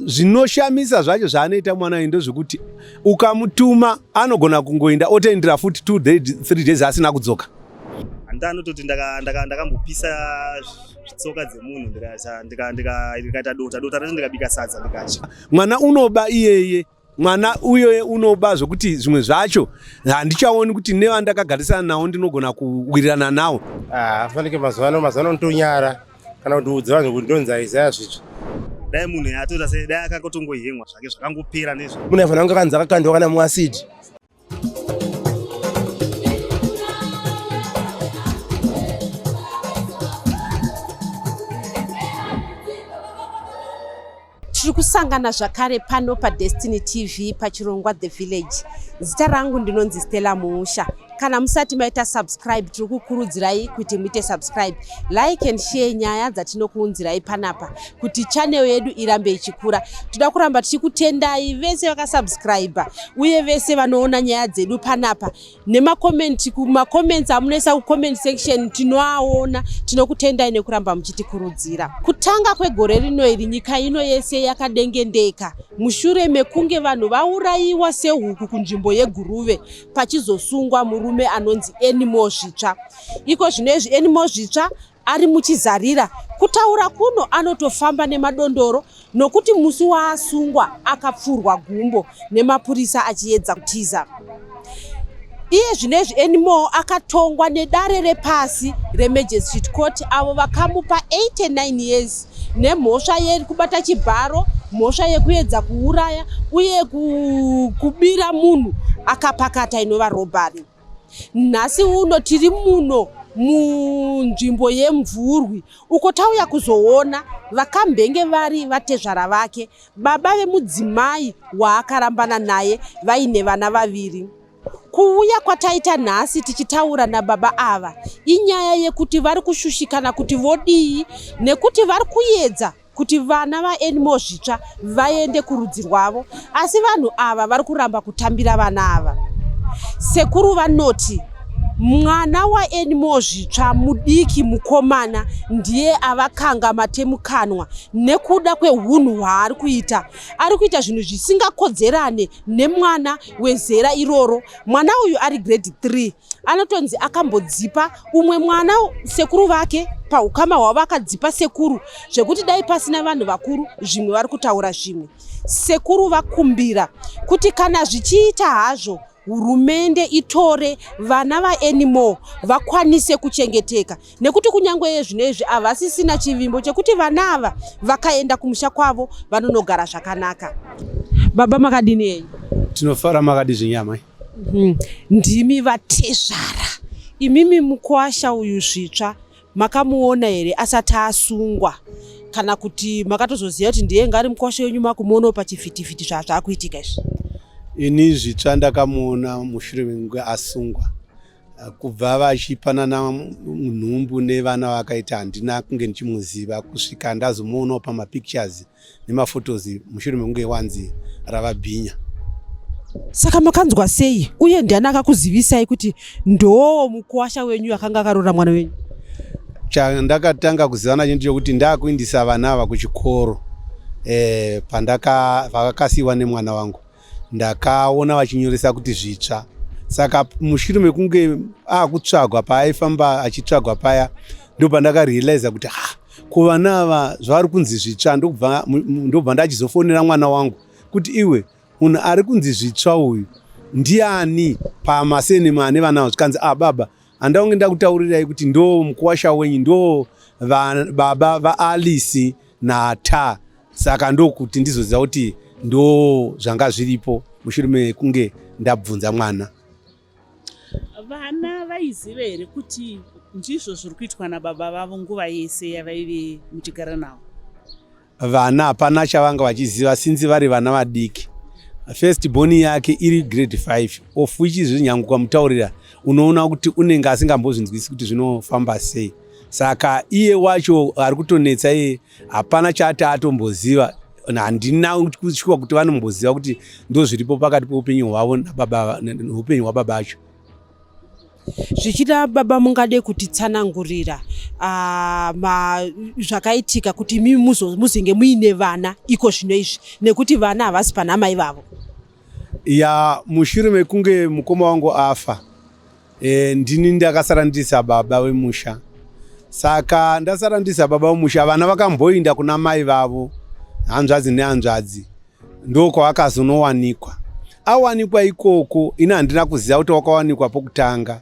Zvinoshamisa zvacho zvaanoita mwana uyu ndezvekuti ukamutuma anogona kungoenda otoendera futi 2 3 days asina kudzoka. Handanototi ndakambopisa tsoka dzemunhu ndikaita dota dota racho ndikabika sadza ndikadya. Mwana unoba iyeye, mwana uyoye unoba zvekuti zvimwe zvacho handichaoni kuti nevandakagarisana nawo ndinogona kuwirirana nawo. Ah, fanike mazuva ano ndotonyara kana kuti udze vanhu kuti ndonzi Isaiah Zvitsva. Dai munhu atoita sei, dai akangotongohemwa zvake zvakangopera nezvo. Munhu aifanira kunge akanzi akakandwa kana muacid. Tiri kusangana zvakare pano paDestiny TV pachirongwa The Village. Zita rangu ndinonzi Stella Muusha. Kana musati maita subscribe, tiri kukurudzirai kuti muite subscribe, like and share nyaya dzatinokuunzirai panapa kuti channel yedu irambe ichikura. Toda kuramba tichikutendai vese vakasubscribe uye vese vanoona nyaya dzedu panapa nemakomenti, kumacomments amunoisa kucomment section tinoaona. Tinokutendai nekuramba muchitikurudzira. Kutanga kwegore rino iri, nyika ino yese yakadengendeka mushure mekunge vanhu vaurayiwa sehuku kunzvimbo yeGuruve, pachizosungwa murume anonzi Anymore Zvitsva. Iko zvino izvi Anymore Zvitsva ari muchizarira. Kutaura kuno anotofamba nemadondoro nokuti musi waasungwa akapfurwa gumbo nemapurisa achiedza kutiza. Iye zvino izvi Anymore akatongwa nedare repasi reMagistrate Court avo vakamupa 89 years nemhosva yekubata chibharo, mhosva yekuedza kuuraya uye kubira munhu akapakata inova robbery. Nhasi uno tiri muno munzvimbo yeMvurwi uko tauya kuzoona vakambenge vari vatezvara vake, baba vemudzimai waakarambana naye vaine vana vaviri. Kuuya kwataita nhasi tichitaura nababa ava inyaya yekuti vari kushushikana kuti vodii nekuti vari kuedza kuti vana vaAnymore Zvitsva vaende kurudzi rwavo asi vanhu ava vari kuramba kutambira vana ava. Sekuru vanoti mwana waAnymore Zvitsva mudiki mukomana ndiye avakanga matemukanwa nekuda kwehunhu hwaari kuita. Ari kuita zvinhu zvisingakodzerane nemwana wezera iroro. Mwana uyu ari grade 3 anotonzi akambodzipa umwe mwana sekuru vake paukama hwavo, akadzipa sekuru zvekuti dai pasina vanhu vakuru zvimwe vari kutaura zvimwe. Sekuru vakumbira kuti kana zvichiita hazvo hurumende itore vana vaAnymore vakwanise kuchengeteka nekuti kunyange iye zvino izvi havasisina chivimbo chekuti vana ava vakaenda kumusha kwavo vanonogara zvakanaka. Baba, makadini yenyu? Tinofara, makadi zvenyama? Ndimi vatezvara imimi. Mukwasha uyu Zvitsva makamuona here asati asungwa, kana kuti makatozoziva kuti ndiye ngari mukwasha wenyu makumuonawo pachivhitivhiti zvazvakuitika izvi? Ini Zvitsva ndakamuona mushure mekunge asungwa. Kubva vachipanana nhumbu nevana vakaita, handina kunge ndichimuziva kusvika ndazomuonawo pamapictures nemaphotos mushure mekunge wanzi rava bhinya. Saka makanzwa sei uye ndiani akakuzivisai kuti ndo mukwasha wenyu akanga akaroora mwana wenyu? Chandakatanga kuziva nacho ndechekuti ndakuindisa vana ava kuchikoro, pandakasiyiwa nemwana wangu, ndakaona vachinyoresa kuti Zvitsva. Saka mushure mekunge akutsvagwa, paaifamba achitsvagwa paya, ndo pandakarealiza kuti ha, ko vana ava zvavari kunzi Zvitsva. Ndobva ndachizofonera mwana wangu kuti, iwe, munhu ari kunzi Zvitsva uyu ndiani pamasenema ane vana ava? Zvikanzi, a baba, handaunge ndakutaurirai kuti ndo mukuwasha wenyu, ndo baba vaAlice naTA. Saka ndokuti ndizoziva kuti ndo zvanga zviripo mushure mekunge ndabvunza mwana. Vana vaiziva here kuti ndizvo zviri kuitwa nababa vavo nguva yese yavaive muchigara navo? Vana hapana chavanga vachiziva since vari vana vadiki. First born yake iri grade 5, of which izvi nyange ukamutaurira unoona kuti unenge asingambozvinzwisi kuti zvinofamba sei. Saka iye wacho ari kutonetsa iye hapana chaati atomboziva. Handina kushuwa kuti vanomboziva kuti ndo zviripo pakati peupenyu hwavo nababa, neupenyu hwababa acho. Zvichida baba mungade kutitsanangurira zvakaitika kuti imi muzenge muine vana iko zvino izvi, nekuti vana havasi pana mai vavo. Ya, mushure mekunge mukoma wangu afa, ndini ndakasara ndiri sababa vemusha. Saka ndasara ndiri sababa vemusha, vana vakamboinda kuna mai vavo, hanzvadzi nehanzvadzi, ndokwavakazonowanikwa. Awanikwa ikoko, ini handina kuziva kuti wakawanikwa pokutanga.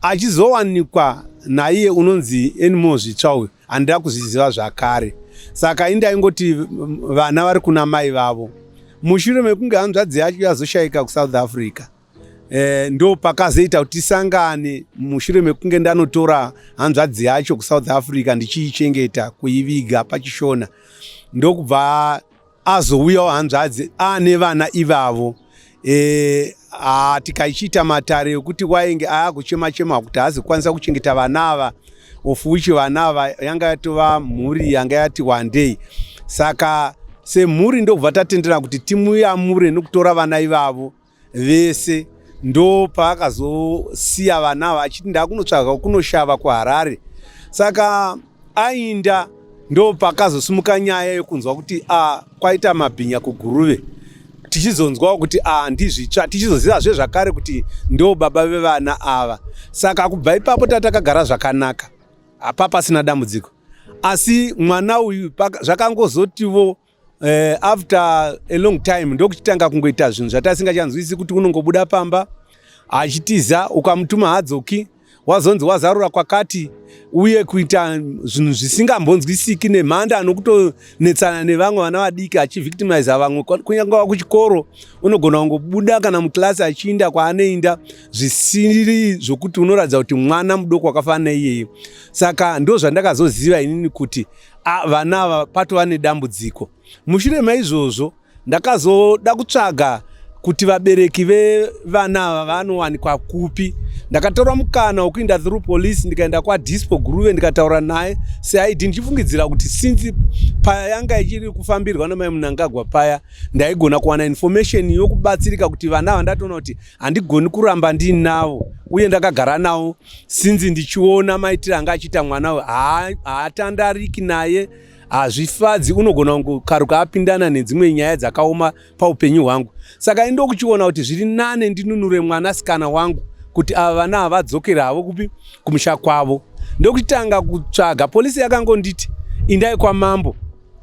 Achizowanikwa naiye unonzi Anymore Zvitsva uyu, handina kuzviziva zvakare. Saka indaingoti vana vari kuna mai vavo. Mushure mekunge hanzvadzi yacho yazoshayika kuSouth Africa, ndo pakazoita kuti tisangane mushure mekunge ndanotora hanzvadzi yacho kuSouth Africa ndichiichengeta, kuiviga pachishona. Ndokubva azouyawo hanzvadzi aane vana ivavo. Tikaichiita matare ekuti wainge aakuchema chema kuti haazi kukwanisa kuchengeta vana ava, of which vana ava yanga yatova mhuri yanga yati wandei. Saka semhuri ndobva tatendera kuti timuyamure nekutora vana ivavo vese. Ndo paakazosiya vana ava achiti ndakunotsvaga kunoshava kuHarare. Saka ainda, ndo pakazosimuka nyaya yekunzwa kuti a kwaita mabhinya kuGuruve, tichizonzwawo kuti a ndizvitsva, tichizozivazve zvakare kuti ndo baba vevana ava. Saka kubva ipapo tatakagara zvakanaka, hapa pasina dambudziko. Asi mwana uyu zvakangozotiwo after a long time ndokuchitanga kungoita zvinhu zvatasingachanzwisi, kuti unongobuda pamba achitiza, ukamutuma hadzoki, wazonzi wazarura kwakati, uye kuita zvinhu zvisingambonzwisiki nemhanda, nokutonetsana nevamwe vana vadiki, achivictimiza vamwe. Kunyange kuchikoro unogona kungobuda kana mukilasi achiinda kwaanoinda, zvisiri zvokuti unoratidza kuti mwana mudoko wakafanana neiyeye. Saka ndo zvandakazoziva inini kuti vana ava patova nedambudziko. Mushure maizvozvo ndakazoda kutsvaga kuti vabereki vevana ava vanowanikwa kupi. Ndakatora mukana wekuenda through police, ndikaenda kwaDispo Guruve, ndikataura naye CID, ndichifungidzira kuti since payanga ichiri kufambirwa namai Munangagwa paya, ndaigona kuwana information yokubatsirika kuti vana ava ndatoona kuti handigoni kuramba ndiinavo. Uye ndakagara navo since ndichiona maitiro anga achiita mwana uyu, haatandariki naye, hazvifadzi, unogona kungokaruka apindana nedzimwe nyaya dzakaoma paupenyu hwangu. Saka indokuchiona kuti zviri nane ndinunure mwanasikana wangu, kuti ava vana havadzokere havo kupi, kumusha kwavo. Ndokutanga kutsvaga polisi, yakangonditi indai kwamambo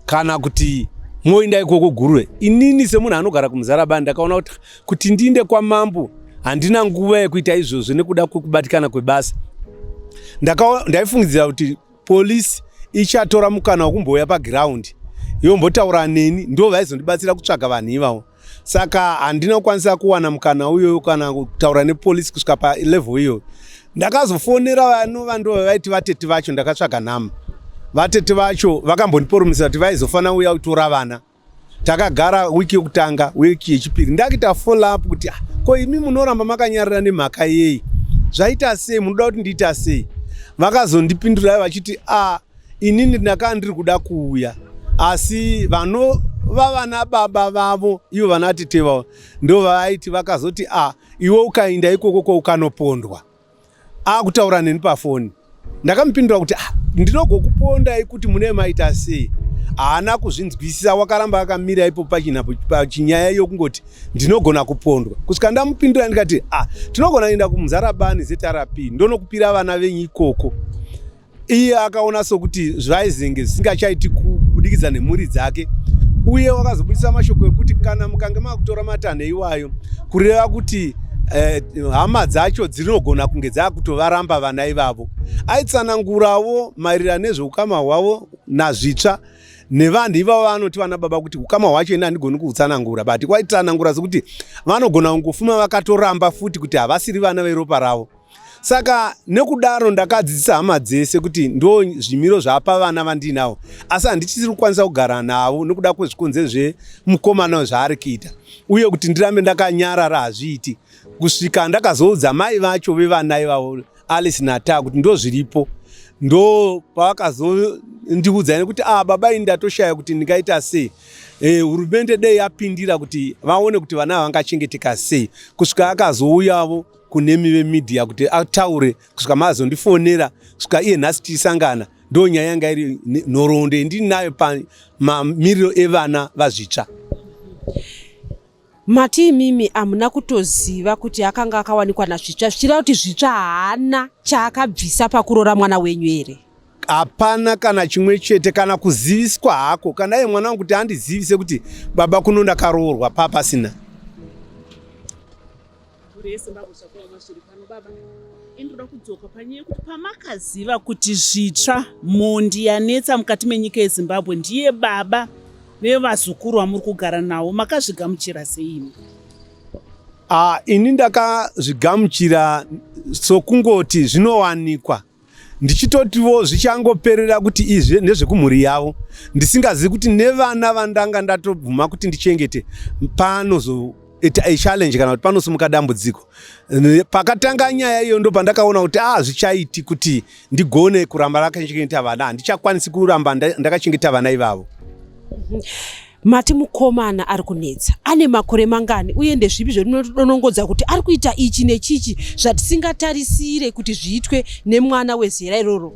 kana kuti moinda ikoko Guruve. Inini semunhu anogara kuMuzarabani, ndakaona kuti ndiinde kwamambo handina nguva yekuita izvozvo nekuda kwekubatikana kwebasa. Ndaifungidzira kuti polisi ichatora mukana wekumbouya pagiraundi yombotaura neni, ndo vaizondibatsira kutsvaga vanhu ivavo. Saka handina kukwanisa kuwana mukana uyoyo kana kutaura nepolisi kusvika palevel iyoyo. Ndakazofonera vanova ndo vaiti vatete vacho. Ndakatsvaga nhamba, vatete vacho vakambondiporomisa kuti vaizofanira uya kutora vana. Takagara wiki yokutanga, wiki yechipiri, ndakuita follow up kuti, "Ah, ko imi munoramba makanyarara nemhaka yei? Zvaita sei? Munoda kuti ndiita sei?" Vakazondipindura vachiti, "A inini ndakanga ndiri kuda kuuya, asi vanova vana baba vavo, ivo vana tete vavo, ndo vaiti vakazoti, a iwe ukainda ikoko kwaukanopondwa." Akutaura neni pafoni, ndakamupindura kuti, "Ah, ndinogokupondai kuti mune maita sei?" Haana kuzvinzwisisa, wakaramba akamira ipo pachinyaya yokungoti ndinogona kupondwa, kusvika ndamupindura ndikati, "Ah, tinogona kuenda kuMuzarabani ZRP, ndonokupira vana venyu ikoko." Iye akaona sokuti zvaizenge zvisingachaiti kubudikidza nemhuri dzake, uye wakazobudisa mashoko ekuti kana mukange makutora matanho iwayo, kureva kuti hama dzacho dzinogona kunge dzakutovaramba vana ivavo. Aitsanangurawo maererano nezveukama hwavo nazvitsva nevanhu ivavo vanoti vana baba, kuti ukama hwacho ini handigoni kuutsanangura, but kwaitsanangura sekuti vanogona kungofuma vakatoramba futi kuti havasiri vana veropa ravo. Saka nekudaro ndakadzidzisa hama dzese kuti ndo zvimiro zvapa vana vandinavo, asi handichisiri kukwanisa kugara navo nekuda kwezvikonzero zvemukomana zvaari kuita, uye kuti ndirambe ndakanyarara hazviiti, kusvika ndakazoudza mai vacho vevana ivavo, Alice Nata, kuti ndo zviripo. Ndo pavakazondiudza nekuti ah, baba ini ndatoshaya kuti ndingaita sei. Hurumende dei yapindira kuti vaone kuti vana vangachengeteka sei, kusvika akazouyavo kunemi vemedia kuti ataure, kusvika mazondifonera, kusvika iye nhasi tichisangana. Ndo nyaya yanga iri nhoroondo yandinayo pamamiriro evana vaZvitsva. Mati imimi hamuna kutoziva kuti akanga akawanikwa naZvitsva, zvichireva kuti Zvitsva haana chaakabvisa pakuroora mwana wenyu here? Hapana kana chimwe chete, kana kuziviswa hako, kana iye mwana wangu kuti andizivise kuti baba kuno ndakaroorwa, papasina. Mhuri yeZimbabwe, zvakaoma zviri pano. Baba, indoda kudzoka panyaya yekuti pamakaziva kuti Zvitsva, mhondi yanetsa mukati menyika yeZimbabwe, ndiye baba vevazukuru vamuri kugara navo, makazvigamuchira sei imi? Ah, ini ndakazvigamuchira sokungoti zvinowanikwa, ndichitotiwo zvichangoperera kuti izvi ndezvekumhuri yavo, ndisingazivi kuti nevana vandanga ndatobvuma kuti ndichengete panozoita a challenge kana kuti panosimuka dambudziko. Pakatanga nyaya iyo ndo pandakaona kuti ah, zvichaiti kuti ndigone kuramba rakachengeta vana, handichakwanisi kuramba ndakachengeta vana ivavo. Mati mukomana ari kunetsa ane makore mangani, uye ndezvipi zvemunodonongodza kuti ari kuita ichi nechichi zvatisingatarisire kuti zviitwe nemwana wezera iroro?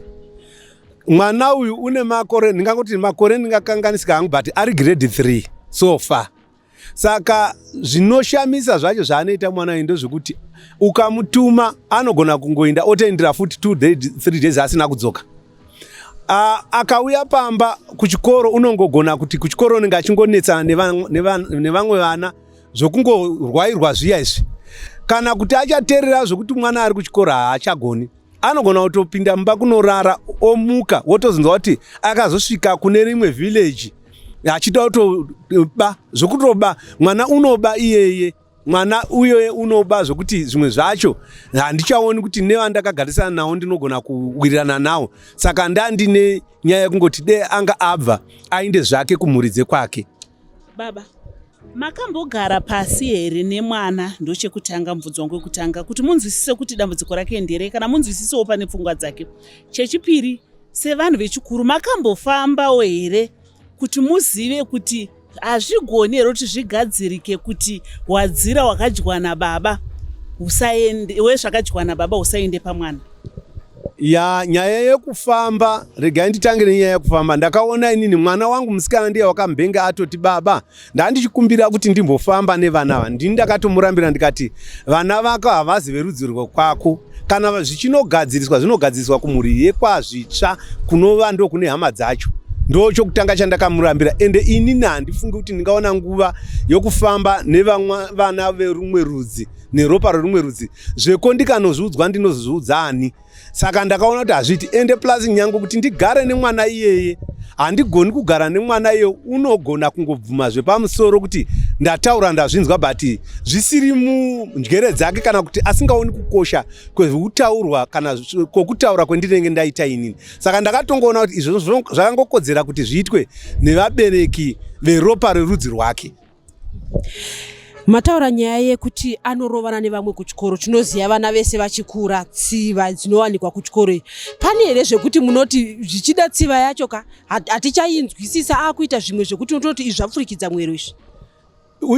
Mwana uyu une makore, ndingangoti makore ndingakanganisika hangu, but ari grade 3 so far. Saka zvinoshamisa zvacho zvaanoita mwana uyu ndezvekuti ukamutuma anogona kungoenda otoendera futi 2 days, 3 days asina kudzoka. Akauya pamba kuchikoro unongogona kuti kuchikoro unenge achingonetsana nevamwe vana zvokungorwairwa zviya izvi, kana kuti achateerera zvokuti mwana ari kuchikoro haachagoni, anogona kutopinda mumba kunorara, omuka wotozonzwa kuti akazosvika kune rimwe village achida kutoba, zvokutoba. Mwana unoba iyeye, mwana uyoye unoba zvokuti zvimwe zvacho handichaoni kuti nevandakagarisana nawo ndinogona kuwirirana nawo. Saka ndandine nyaya yekungoti de anga abva ainde zvake kumhuri dzekwake. Baba, makambogara pasi here nemwana? Ndochekutanga, mubvunzo wangu wekutanga, kuti munzwisise kuti dambudziko rake nderei, kana munzwisisewo pane pfungwa dzake. Chechipiri, sevanhu vechikuru, makambofambawo here kuti muzive kuti hazvigoni here kuti zvigadzirike, kuti wadzira wakadyiwa nababa usaende, wezvakadyiwa nababa usaende pamwana? Ya, nyaya yekufamba, regai nditange nenyaya yekufamba. Ndakaona inini mwana wangu musikana ndiye wakambenge atoti, "Baba, ndandichikumbira kuti ndimbofamba nevana ava." Ndini ndakatomurambira ndikati, "Vana vako havazi verudzi rwekwako. Kana zvichinogadziriswa, zvinogadziriswa kumhuri yekwaZvitsva, kunova ndo kune hama dzacho." Ndo chokutanga chandakamurambira. Ende inini handifungi kuti ndingaona nguva yokufamba nevamwe vana verumwe rudzi, neropa rerumwe rudzi. Zveko ndikanozviudzwa, ndinozozviudza ani? Saka ndakaona kuti hazviiti. Ende plus nyange kuti ndigare nemwana iyeye, handigoni kugara nemwana iye. Unogona kungobvuma zvepamusoro kuti ndataura, ndazvinzwa, but zvisiri munjere dzake, kana kuti asingaoni kukosha kwekutaurwa kana kwokutaura kwendinenge ndaita inini. Saka ndakatongoona kuti izvozvo zvakangokodzera kuti zviitwe nevabereki veropa rerudzi rwake. Mataura nyaya yekuti anorovana nevamwe kuchikoro. Tinoziva vana vese vachikura tsiva dzinowanikwa kuchikoro iyi. Pane here zvekuti munoti zvichida tsiva yacho ka hatichainzwisisa, akuita zvimwe zvekuti unototi izvi zvapfurikidza mwero izvi?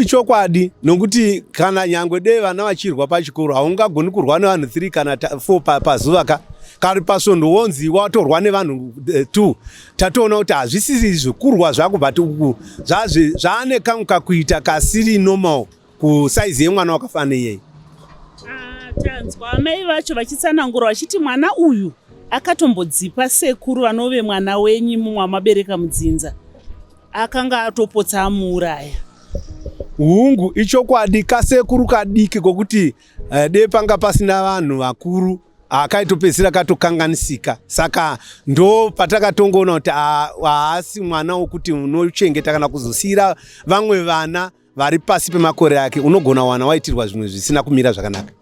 Ichokwadi, nokuti kana nyangwe dei vana vachirwa pachikoro, haungagoni kurwa nevanhu 3 kana 4 pazuva ka, kari pasvondo wonzi watorwa nevanhu 2. Tatoona kuti hazvisiri zvekurwa zvako, but uku zvaane kamwe kakuita kasiri normal kusaizi yemwana wakafanana iyeye. Ah, tanzwa amai vacho vachitsanangura vachiti mwana uyu akatombodzipa sekuru vanove mwana wenyu mumwe wamabereka mudzinza, akanga atopotsa amuuraya. Hungu, ichokwadi. Kasekuru kadiki kokuti de panga pasina vanhu vakuru, akaitopedzisira katokanganisika. Saka ndo patakatongoona kuti haasi mwana wokuti unochengeta kana kuzosiyira vamwe vana vari pasi pemakore ake. Unogona wana waitirwa zvimwe zvisina kumira zvakanaka.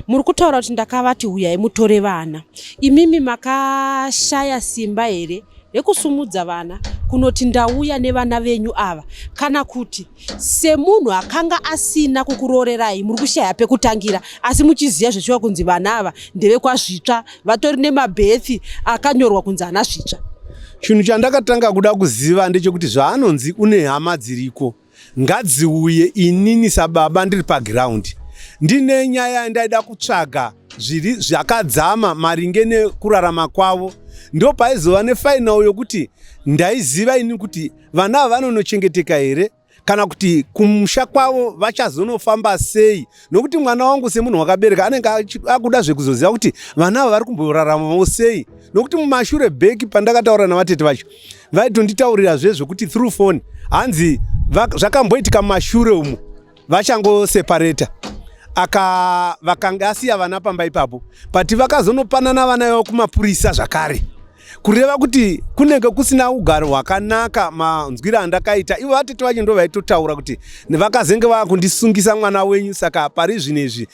Muri kutaura kuti ndakavati huyai mutore vana. Imimi makashaya simba here? rekusumudza vana kunoti ndauya nevana venyu ava kana kuti semunhu akanga asina kukuroorerai muri kushaya pekutangira asi muchiziva zvechiva kunzi vana ava ndevekwazvitsva vatori nemabhethi akanyorwa kunzi ana zvitsva? Chinhu chandakatanga kuda kuziva ndechekuti zvaanonzi une hama dziriko ngadziuye, inini sababa ndiri pagiraundi ndine nyaya yandaida kutsvaga zviri zvakadzama maringe nekurarama kwavo. Ndo paizova nefainal yokuti ndaiziva ini kuti vana ava vanonochengeteka here kana kuti kumusha kwavo vachazonofamba sei, nokuti mwana wangu semunhu wakabereka anenge akuda zvekuzoziva kuti vana ava vari kumboraramawo sei. Nokuti mumashure bheki pandakataura navatete vacho vaitonditaurira zvezvokuti through phone hanzi zvakamboitika mumashure umu vachangosepareta aka vakanga asiya vana pamba ipapo, but vakazonopanana vana vavo kumapurisa zvakare, kureva kuti kunenge kusina ugaro hwakanaka. Manzwiro andakaita ivo vatete vacho ndo vaitotaura kuti vakazenge vakundisungisa mwana wenyu, saka pari zvino izvi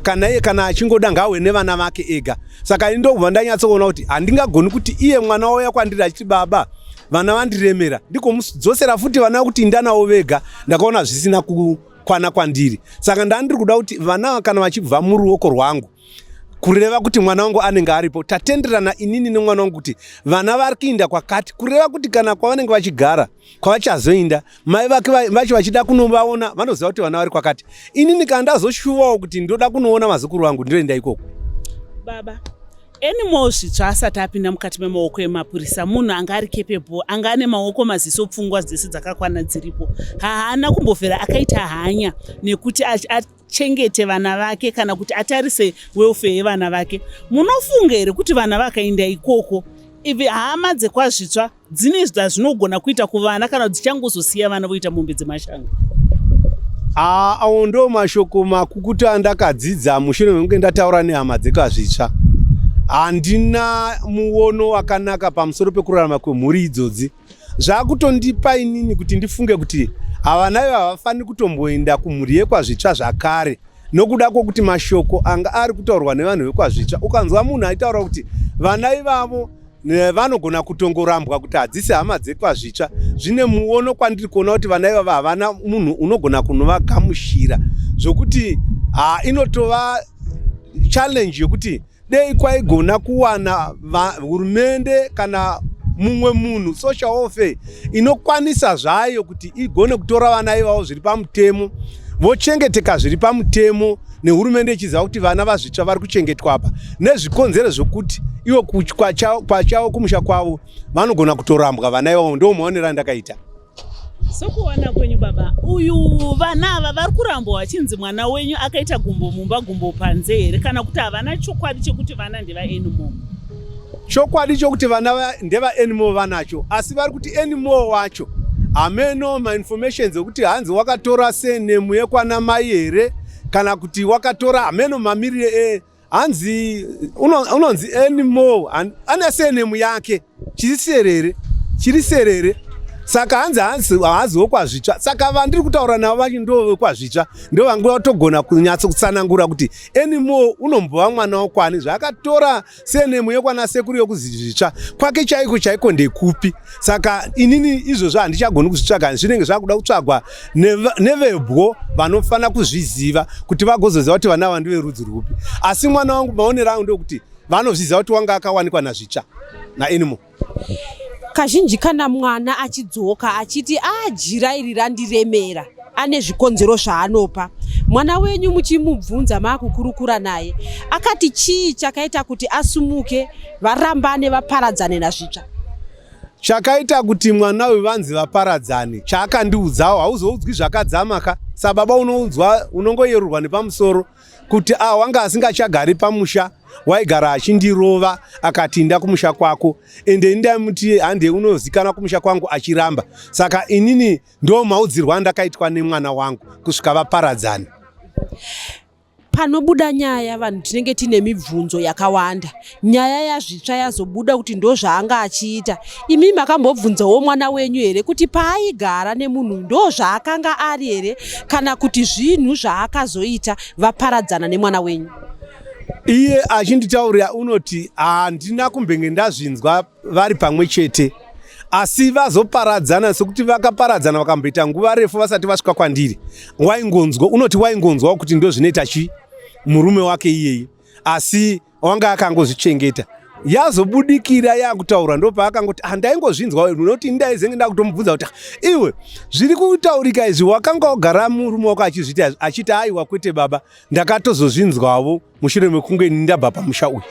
kana iye kana achingoda ngawe nevana vake ega. Saka ini ndobva ndanyatsoona kuti handingagoni kuti iye mwana wauya kwandiri achiti, "Baba, vana vandiremera," ndikomudzosera futi vana kuti inda navo vega. Ndakaona zvisina kukwana kwandiri, saka ndandiri kuda kuti vana kana vachibva muruoko rwangu, kureva kuti mwana wangu anenge aripo. Tatenderana inini nemwana wangu kuti vana vari kuinda kwakati, kureva kuti kana kwavanenge vachigara kwavachazoinda, mai vake vacho vachida kunovaona vanoziva kuti vana vari kwakati. Inini kana ndazoshuvawo kuti ndoda kunoona vazukuru vangu, ndoenda ikoko. Baba Anymore Zvitsva asati apinda mukati memaoko emapurisa, munhu anga ari capable, anga ane maoko, maziso, pfungwa dzese dzakakwana dziripo. Haana kumbovhera akaita hanya nekuti achengete vana vake kana kuti atarise welfare yevana vake. Munofunga here kuti vana vakaenda ikoko, ivi hama dzekwaZvitsva dzine zvazvinogona kuita kuvana kana kuti dzichangozosiya vana voita mombe dzemashanga? Awo ndo mashoko makukutu andakadzidza mushure mekunge ndataura nehama dzekwaZvitsva. Handina muono wakanaka pamusoro pekurarama kwemhuri idzodzi. Zvakutondipa inini kuti ndifunge kuti havana ivo havafaniri kutomboenda kumhuri yekwaZvitsva zvakare, nokuda kwokuti mashoko anga ari kutaurwa nevanhu vekwaZvitsva, ukanzwa munhu aitaura kuti vana ivavo vanogona kutongorambwa kuti hadzisi hama dzekwaZvitsva, zvine muono kwandiri kuona kuti vana ivava havana munhu unogona kunovagamushira, zvokuti ha, inotova challenge yokuti dei kwaigona kuwana hurumende kana mumwe munhu, social welfare inokwanisa zvayo kuti igone kutora vana ivavo zviri pamutemo, vochengeteka zviri pamutemo, nehurumende ichiziva kuti vana vaZvitsva vari kuchengetwa apa, nezvikonzero zvokuti ivo kwachavo kumusha kwavo vanogona kutorambwa vana ivavo. Ndo maonero andakaita. Sokuona kwenyu baba, uyu vana ava vari kurambwa vachinzi mwana wenyu akaita gumbo mumba gumbo panze here, kana kuti havana chokwadi chekuti vana ndevaAnymore? Chokwadi chokuti vana ndevaAnymore vanacho, asi vari kuti Anymore wacho hameno mainformations ekuti hanzi wakatora surname yekwana mai here kana kuti wakatora, hameno mamirire e hanzi unonzi Anymore ane surname yake chiri Serere, chiri Serere. Saka hanzi haaziwo kwaZvitsva. Saka vandiri kutaura navo vacho ndo vekwaZvitsva, ndo vangu vatogona kunyatsokutsanangura kuti Anymore unombova mwana wakwani, zvaakatora surname yekwana sekuru yekuZvitsva kwake chaiko chaiko ndekupi. Saka inini izvozvo handichagoni kuzvitsvaga, zvinenge zvakuda kutsvagwa nevebwo vanofanira kuzviziva kuti vagozoziva kuti vana ava ndeverudzi rwupi. Asi mwana wangu, maonero angu ndokuti vanozviziva kuti wanga akawanikwa naZvitsva, naAnymore. Kazhinji kana mwana achidzoka achiti a jira iri randiremera, ane zvikonzero zvaanopa. Mwana wenyu muchimubvunza, maakukurukura naye, akati chii chakaita kuti asumuke, varambane, vaparadzane naZvitsva? Chakaita kuti mwana uyu vanzi vaparadzane, chaakandiudzawo, hauzoudzwi zvakadzama ka sababa, unoudzwa unongoyerurwa nepamusoro kuti a wanga asingachagari pamusha, waigara achindirova, akati inda kumusha kwako, ende indaimuti hande unozikanwa kumusha kwangu, achiramba. Saka inini ndo maudzirwo andakaitwa nemwana wangu kusvika vaparadzane. Panobuda nyaya, vanhu tinenge tiine mibvunzo yakawanda. Nyaya yaZvitsva yazobuda kuti ndo zvaanga achiita. Imi makambobvunzawo mwana wenyu here kuti paaigara nemunhu ndo zvaakanga ari here, kana kuti zvinhu zvaakazoita vaparadzana nemwana wenyu? Iye achinditaurira unoti handina kumbenge ndazvinzwa vari pamwe chete. Asi vazoparadzana, sekuti vakaparadzana vakamboita nguva refu vasati vasvika kwandiri. Waingonzwa, unoti waingonzwa kuti ndo zvinoita chi murume wake iyeyi, asi wanga akangozvichengeta. Yazobudikira yakutaura, ndopaakangoti, ah, ndaingozvinzwa. Noti ndaizenge ndakutomubvunza kuti, ah, iwe, zviri kutaurika izvi, wakanga wagara murume wako achizviita? Achiti, aiwa, kwete baba, ndakatozozvinzwavo mushure mekunge ndabva pamusha uyu.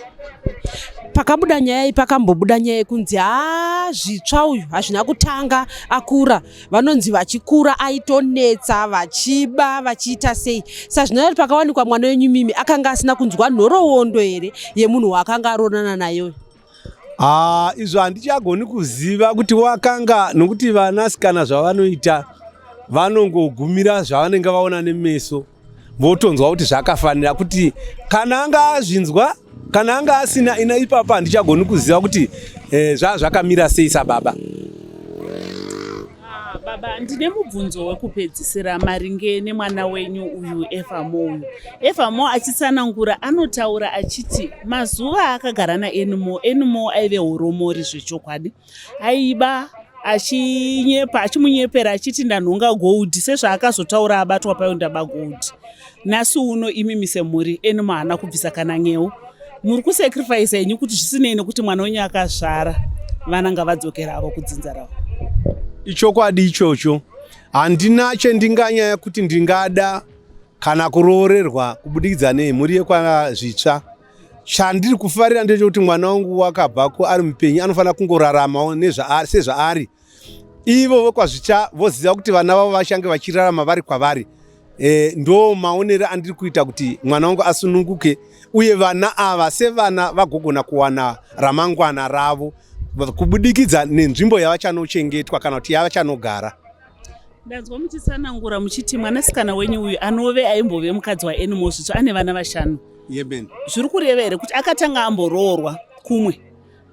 Pakabuda nyaya iyi, pakambobuda nyaya yekunzi, ha, Zvitsva uyu hazvina kutanga akura, vanonzi vachikura aitonetsa, vachiba, vachiita sei. Sazvinova kuti pakawanikwa mwana wenyu mimi, akanga asina kunzwa nhoroondo here yemunhu waakanga aronana nayo? Ah, izvo handichagoni kuziva kuti wakanga, nokuti vanasikana zvavanoita, vanongogumira zvavanenge vaona nemeso, votonzwa kuti zvakafanira. Kuti kana anga azvinzwa, kana anga asina, ina ipapo handichagoni kuziva kuti zvaa zvakamira sei sababa. Ah, baba, ndine mubvunzo wekupedzisira maringe nemwana wenyu uyu Evamo. Uyu Evamo achitsanangura, anotaura achiti mazuva akagara naAnymore, Anymore aive horomori zvechokwadi, aiba, achinyepa, achimunyepera achiti ndanhonga gold, sezvaakazotaura abatwa payo, ndaba gold. Nhasi uno imimi semhuri, Anymore haana kubvisa kana nyeu. Muri kusacrifice henyu kuti zvisinei nekuti mwana wenyu akazvara vana, ngavadzokera avo kudzinza ravo. Ichokwadi ichocho. Handina chendinganyaya kuti ndingada kana kuroorerwa kubudikidza nemhuri yekwaZvitsva. Chandiri kufarira ndechekuti mwana wangu wakabvako ari mupenyu, anofanira kungoraramawo sezvaari. Ivo vekwaZvitsva voziva kuti vana vavo vachange vachirarama vari kwavari. Ndo maonero andiri kuita kuti mwana wangu asununguke, uye vana ava sevana vagogona kuwana ramangwana ravo kubudikidza nenzvimbo yavachanochengetwa kana kuti yavachanogara. Ndanzwa muchitsanangura muchiti mwanasikana wenyu uyu anove aimbove mukadzi waAnymore Zvitsva ane vana vashanu. Yemen. Zviri kureva here kuti akatanga amboroorwa kumwe,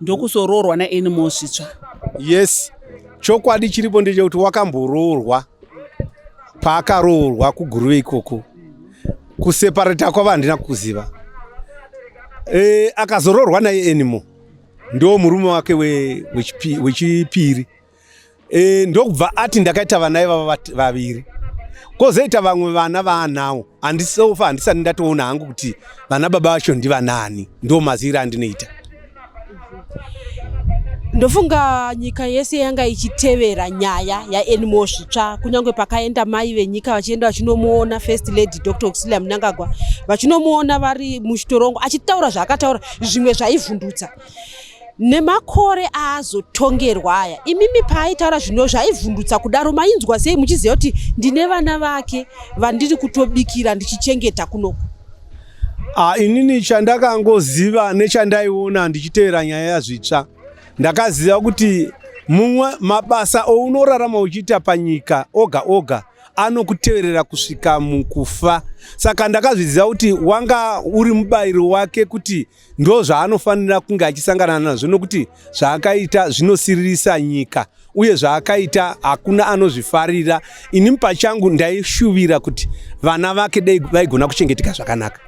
ndokusoroorwa naAnymore Zvitsva? Yes, chokwadi chiripo ndechekuti wakamboroorwa. Paakaroorwa kuGuruve ikoko, kuseparata kwavo handina kuziva. Akazoroorwa naye Anymore, ndo murume wake wechipiri. Ndokubva ati ndakaita vana ivava vaviri, kwozoita vamwe vana vaanawo. Handisofa, handisati ndatoona hangu kuti vana baba vacho ndivanani. Ndo maziviro andinoita. Ndofunga nyika yese yanga ichitevera nyaya yaAnymore Zvitsva, kunyange pakaenda mai venyika vachienda vachinomuona, First Lady Dr Auxilia Mnangagwa, vachinomuona vari muchitorongo, achitaura zvaakataura, zvimwe zvaivhundutsa nemakore aazotongerwa aya. Imimi, paaitaura zvino zvaivhundutsa kudaro, mainzwa sei muchiziva kuti ndine vana vake vandiri kutobikira ndichichengeta kunoku? Ah, inini chandakangoziva nechandaiona ndichitevera nyaya yaZvitsva, ndakaziva kuti mumwe mabasa ounorarama uchiita panyika oga oga anokuteverera kusvika mukufa. Saka ndakazviziva kuti wanga uri mubayiro wake, kuti ndo zvaanofanira kunge achisangana nazvo, nokuti zvaakaita zvinosiririsa nyika, uye zvaakaita hakuna anozvifarira. Ini pachangu ndaishuvira kuti vana vake dei vaigona kuchengeteka zvakanaka.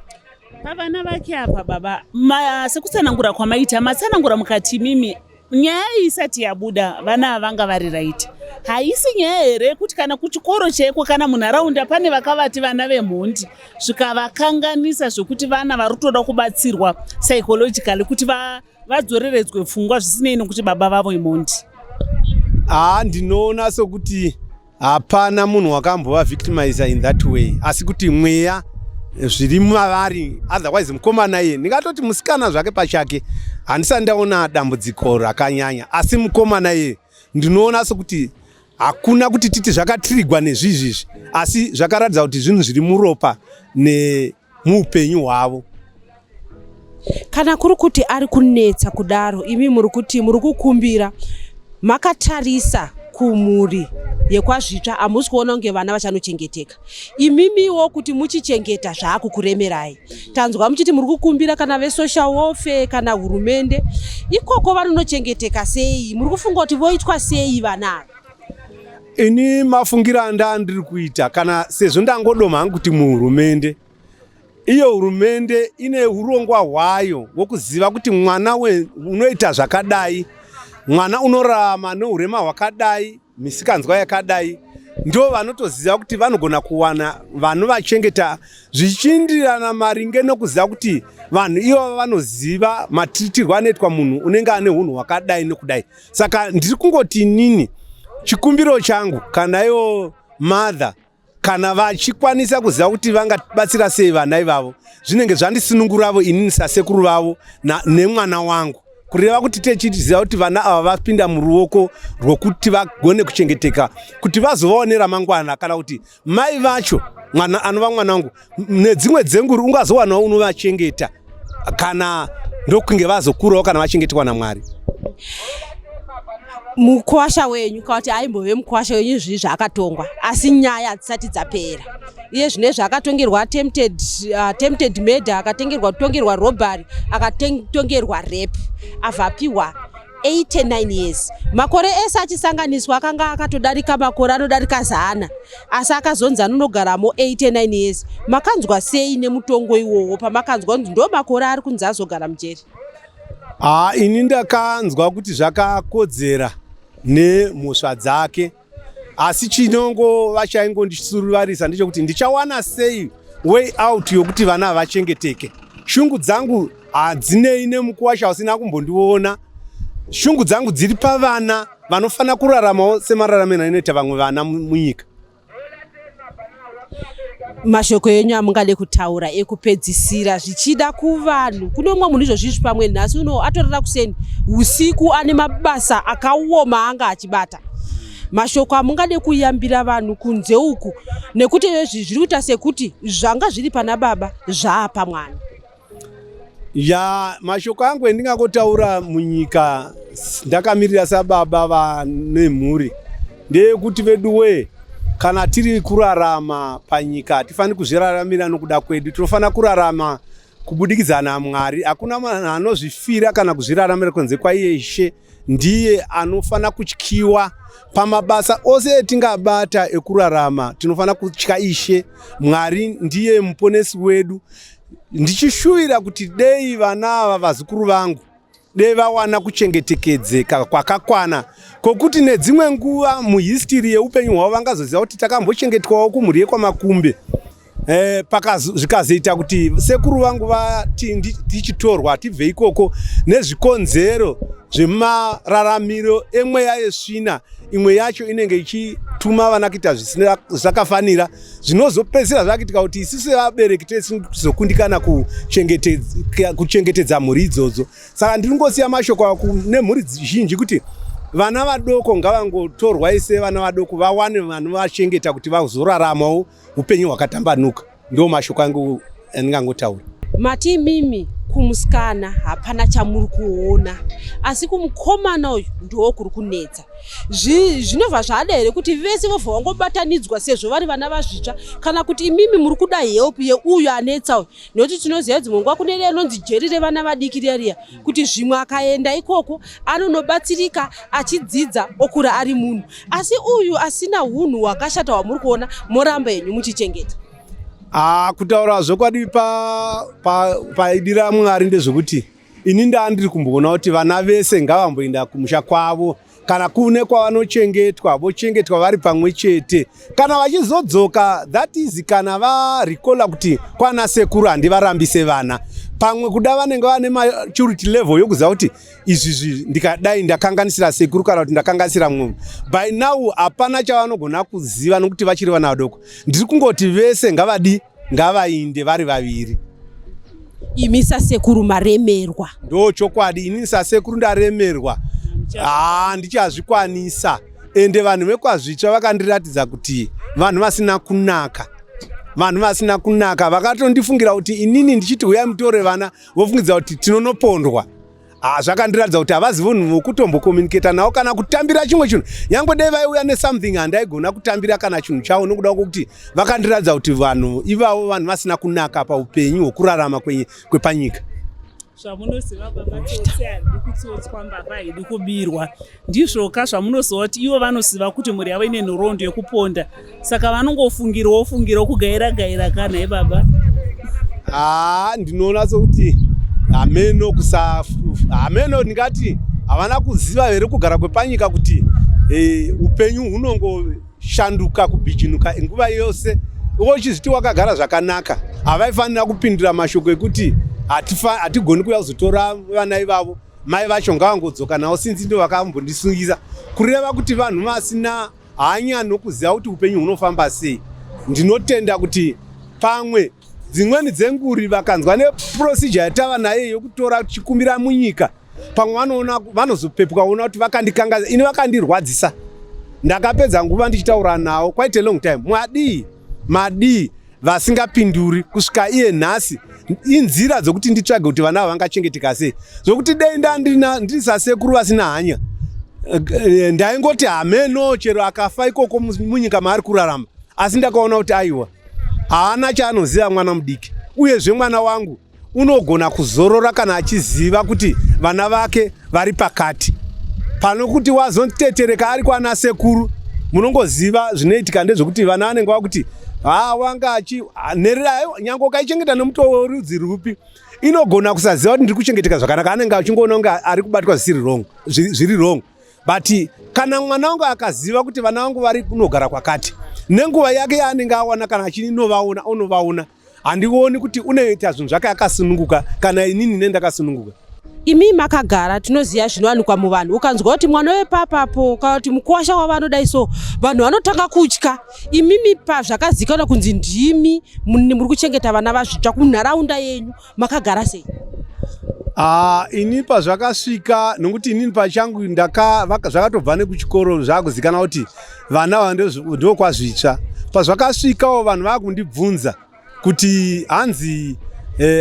Pavana vake apa, baba, sekutsanangura kwamaita, matsanangura mukati mimi nyaya iyi isati yabuda vana ava vanga vari right. Haisi nyaya here kuti kana kuchikoro chaiko kana munharaunda pane vakavati vana vemhondi, zvikavakanganisa zvekuti vana vari kutoda kubatsirwa psychologically kuti vadzoreredzwe pfungwa, zvisinei nekuti baba vavo imhondi? Haa, ndinoona sokuti hapana munhu wakambova victimizer in that way, asi kuti mweya zviri mavari. Otherwise mukomana iye, ndingatoti musikana zvake pachake handisati ndaona dambudziko rakanyanya, asi mukomana iye ndinoona sokuti hakuna kuti titi zvakatirigwa nezvizvizvi, asi zvakaratidza kuti zvinhu zviri muropa nemuupenyu hwavo. Kana kuri kuti ari kunetsa kudaro, imi muri kuti muri kukumbira makatarisa kumhuri yekwaZvitsva, hamusi kuona kunge vana vachanochengeteka? Imimiwo kuti muchichengeta zvaakukuremerai. Tanzwa muchiti muri kukumbira kana vesocial welfare kana hurumende ikoko, vanonochengeteka sei? Muri kufunga kuti voitwa sei vana ava? Ini mafungiro andandiri kuita, kana sezvo ndangodoma hangu kuti muhurumende, iyo hurumende ine urongwa hwayo hwokuziva kuti mwana unoita zvakadai. Mwana unorarama neurema hwakadai, misikanzwa yakadai, ndo vanotoziva kuti vanogona kuwana vanovachengeta zvichiindirana maringe nokuziva kuti vanhu ivava vanoziva matiritirwo anoitwa munhu unenge ane unhu hwakadai nokudai. Saka ndiri kungoti inini chikumbiro changu, kana ivo mother kana vachikwanisa kuziva kuti vangabatsira sei vana ivavo, zvinenge zvandisununguravo inini sasekuru vavo nemwana wangu, kureva kuti techiziva kuti vana ava vapinda muruoko rwokuti vagone kuchengeteka, kuti vazovawo neramangwana, kana kuti mai vacho, mwana anova mwana wangu, nedzimwe dzenguri ungazowanawo unovachengeta kana ndokunge vazokurawo kana vachengetwa naMwari. Mukwasha wenyu, kana kuti aimbove mukwasha wenyu, zvii zvaakatongwa? Asi nyaya hadzisati dzapera. Iye zvino akatongerwa attempted murder, akatengerwa kutongerwa robbery, akatongerwa rape, abva apiwa 89 years. Makore ese achisanganiswa akanga akatodarika makore anodarika 100, asi akazonzi anonogaramo 89 years. Makanzwa sei nemutongo iwowo pamakanzwa kunzi ndo makore ari kunzi azogara mujeri? Haa, ini ndakanzwa kuti zvakakodzera nemhosva dzake, asi chinongova chaingondisuruvarisa ndechekuti ndichawana sei way out yokuti vana vachengeteke. Shungu dzangu hadzinei nemukuwasha usina kumbondiona. Shungu dzangu dziri pavana vanofanira kuraramawo semararamiro anoita vamwe vana munyika. Mashoko enyu amungade kutaura ekupedzisira, zvichida kuvanhu, kune umwe munhu izvozvizvi pamwe nhasi uno atorara kuseni, usiku ane mabasa akaoma anga achibata, mashoko amungade kuyambira vanhu kunze uku, nekuti izvi zviri kuita sekuti zvanga zviri pana baba zvaapa mwana? Ya, mashoko angu endingangotaura munyika ndakamirira sababa vane mhuri ndeyekuti, veduwee, kana tiri kurarama panyika hatifaniri kuzviraramira nokuda kwedu. Tinofanira kurarama kubudikidza naMwari. Hakuna munhu anozvifira kana kuzviraramira kunze kwaiye Ishe. Ndiye anofanira kutyiwa pamabasa ose etingabata ekurarama. Tinofanira kutya Ishe Mwari, ndiye muponesi wedu. Ndichishuvira kuti dei vana ava, vazukuru vangu, dei vawana kuchengetekedzeka kwakakwana, kwokuti nedzimwe nguva muhistory yeupenyu hwavo vangazoziva kuti takambochengetwawo kumhuri yekwaMakumbe, zvikazoita kuti sekuru vangu vati tichitorwa tibve ikoko nezvikonzero zvemararamiro emweya yesvina. Imwe yacho inenge ichituma vana kuita zvisakafanira, zvinozopedzisira zvakuitika kuti isu sevabereki tezokundikana kuchengetedza mhuri idzodzo. Saka ndinongosiya mashoko nemhuri zhinji kuti vana vadoko ngavangotorwa sevana vadoko, vawane vanovachengeta kuti vazoraramawo upenyu hwakatambanuka. Ndo mashoko angu andingangotaura. Mati imimi kumusikana hapana chamuri kuona, asi kumukomana uyu ndo kuri kunetsa. Zvinobva zvada here kuti vese vobva vangobatanidzwa sezvo vari vana vaZvitsva, kana kuti imimi muri kuda help yeuyu anetsa uyu? Nekuti tinoziva dzimwe nguva kune riya inonzi jeri revana vadiki riya riya, kuti zvimwe akaenda ikoko anonobatsirika, achidzidza, okura ari munhu. Asi uyu asina unhu hwakashata hwamuri kuona, moramba henyu muchichengeta? Ah, kutaura zvokwadi paidi pa, pa raMwari ndezvekuti ini ndaa ndiri kumboona kuti vana vese ngavamboenda kumusha kwavo, kana kune kwavanochengetwa, vochengetwa vari pamwe chete. Kana vachizodzoka, that is kana varecalla kuti kwana sekuru handivarambise vana. Pamwe kuda vanenge vane maturity level yokuziva kuti izvizvi ndikadai ndakanganisira sekuru kana kuti ndakanganisira mumwe. By now hapana chavanogona kuziva nokuti vachiri vana vadoko. Ndiri kungoti vese ngavadi ngavainde vari vaviri. Imi sasekuru maremerwa? Ndo chokwadi, inini sasekuru ndaremerwa, haa, ndichazvikwanisa. Ende vanhu vekwaZvitsva vakandiratidza kuti vanhu vasina kunaka, vanhu vasina kunaka. Vakatondifungira kuti inini ndichiti uyai mutore vana, vofungidza kuti tinonopondwa. Ah, zvakandiratidza kuti havazi vanhu vokutombocommunicata navo kana kutambira chimwe chinhu. Nyange dai vaiuya nesomething, handaigona kutambira kana chinhu chavo, nokuda kwokuti vakandiratidza kuti vanhu ivavo vanhu vasina kunaka paupenyu hwokurarama kwepanyika. Zvamunoziva baba, tsotsi haridi kutsotswa, mbavha haidi kubirwa. Ndizvoka zvamunoziva kuti ivo vanoziva kuti mhuri yavo ine nhoroondo yekuponda, saka vanongofungirawo fungirawo kugaira gaira kana ibaba. Haa, ndinoona sokuti hameno kusa hameno ndingati. Havana kuziva here kugara kwepanyika kuti e, upenyu hunongoshanduka kubhijinuka nguva yose. Uchizviti wakagara zvakanaka, havaifanira kupindura mashoko ekuti hatigoni kuuya kuzotora vana ivavo, mai vacho ngavangodzoka navo sinzi ndo vakambondisungisa. Kureva kuti vanhu vasina hanya nokuziva kuti upenyu hunofamba sei. Ndinotenda kuti pamwe dzimweni dzenguri vakanzwa neprocedure yatava nayo yokutora tichikumbira munyika, pamwe vanoona vanozopepuka kuona kuti vakandikangaza ini, vakandirwadzisa. Ndakapedza nguva ndichitaura nawo quite a long time, mwadii madii, vasingapinduri kusvika iye nhasi. Inzira dzokuti nditsvage kuti vana ava vangachengeteka sei, zvokuti dei ndiri sasekuru vasina hanya, ndaingoti hameno chero akafa ikoko munyika maari kurarama. Asi ndakaona kuti aiwa, haana chaanoziva mwana mudiki. Uyezve mwana wangu unogona kuzorora kana achiziva kuti vana vake vari pakati, pano kuti wazotetereka ari kwana sekuru. Munongoziva zvinoitika ndezvekuti vana vanenge vakuti ha, wanga achi nherera. Nyange ukaichengeta nemutoo werudzi rupi, inogona kusaziva kuti ndiri kuchengeteka zvakanaka. Anenge achingoona kunge ari kubatwa zvisiri wrong, zviri wrong. But kana mwana wangu akaziva kuti vana vangu vari kunogara kwakati, nenguva yake yaanenge awana, kana achinovaona onovaona, handioni kuti unoita zvinhu zvake akasununguka kana inini nendakasununguka. Imi makagara, tinoziva zvinowanikwa muvanhu. Ukanzwa kuti mwana wepapapo kana kuti mukuwasha wavo anodai, so vanhu vanotanga kutya. Imimi pazvakazikanwa kunzi ndimi muri kuchengeta vana vaZvitsva kunharaunda yenyu, makagara sei? Ah, ini pazvakasvika, nokuti inini pachangu zvakatobva nekuchikoro zvakuzikanwa kuti vana ava ndokwaZvitsva. Pazvakasvikawo vanhu vakundibvunza kuti hanzi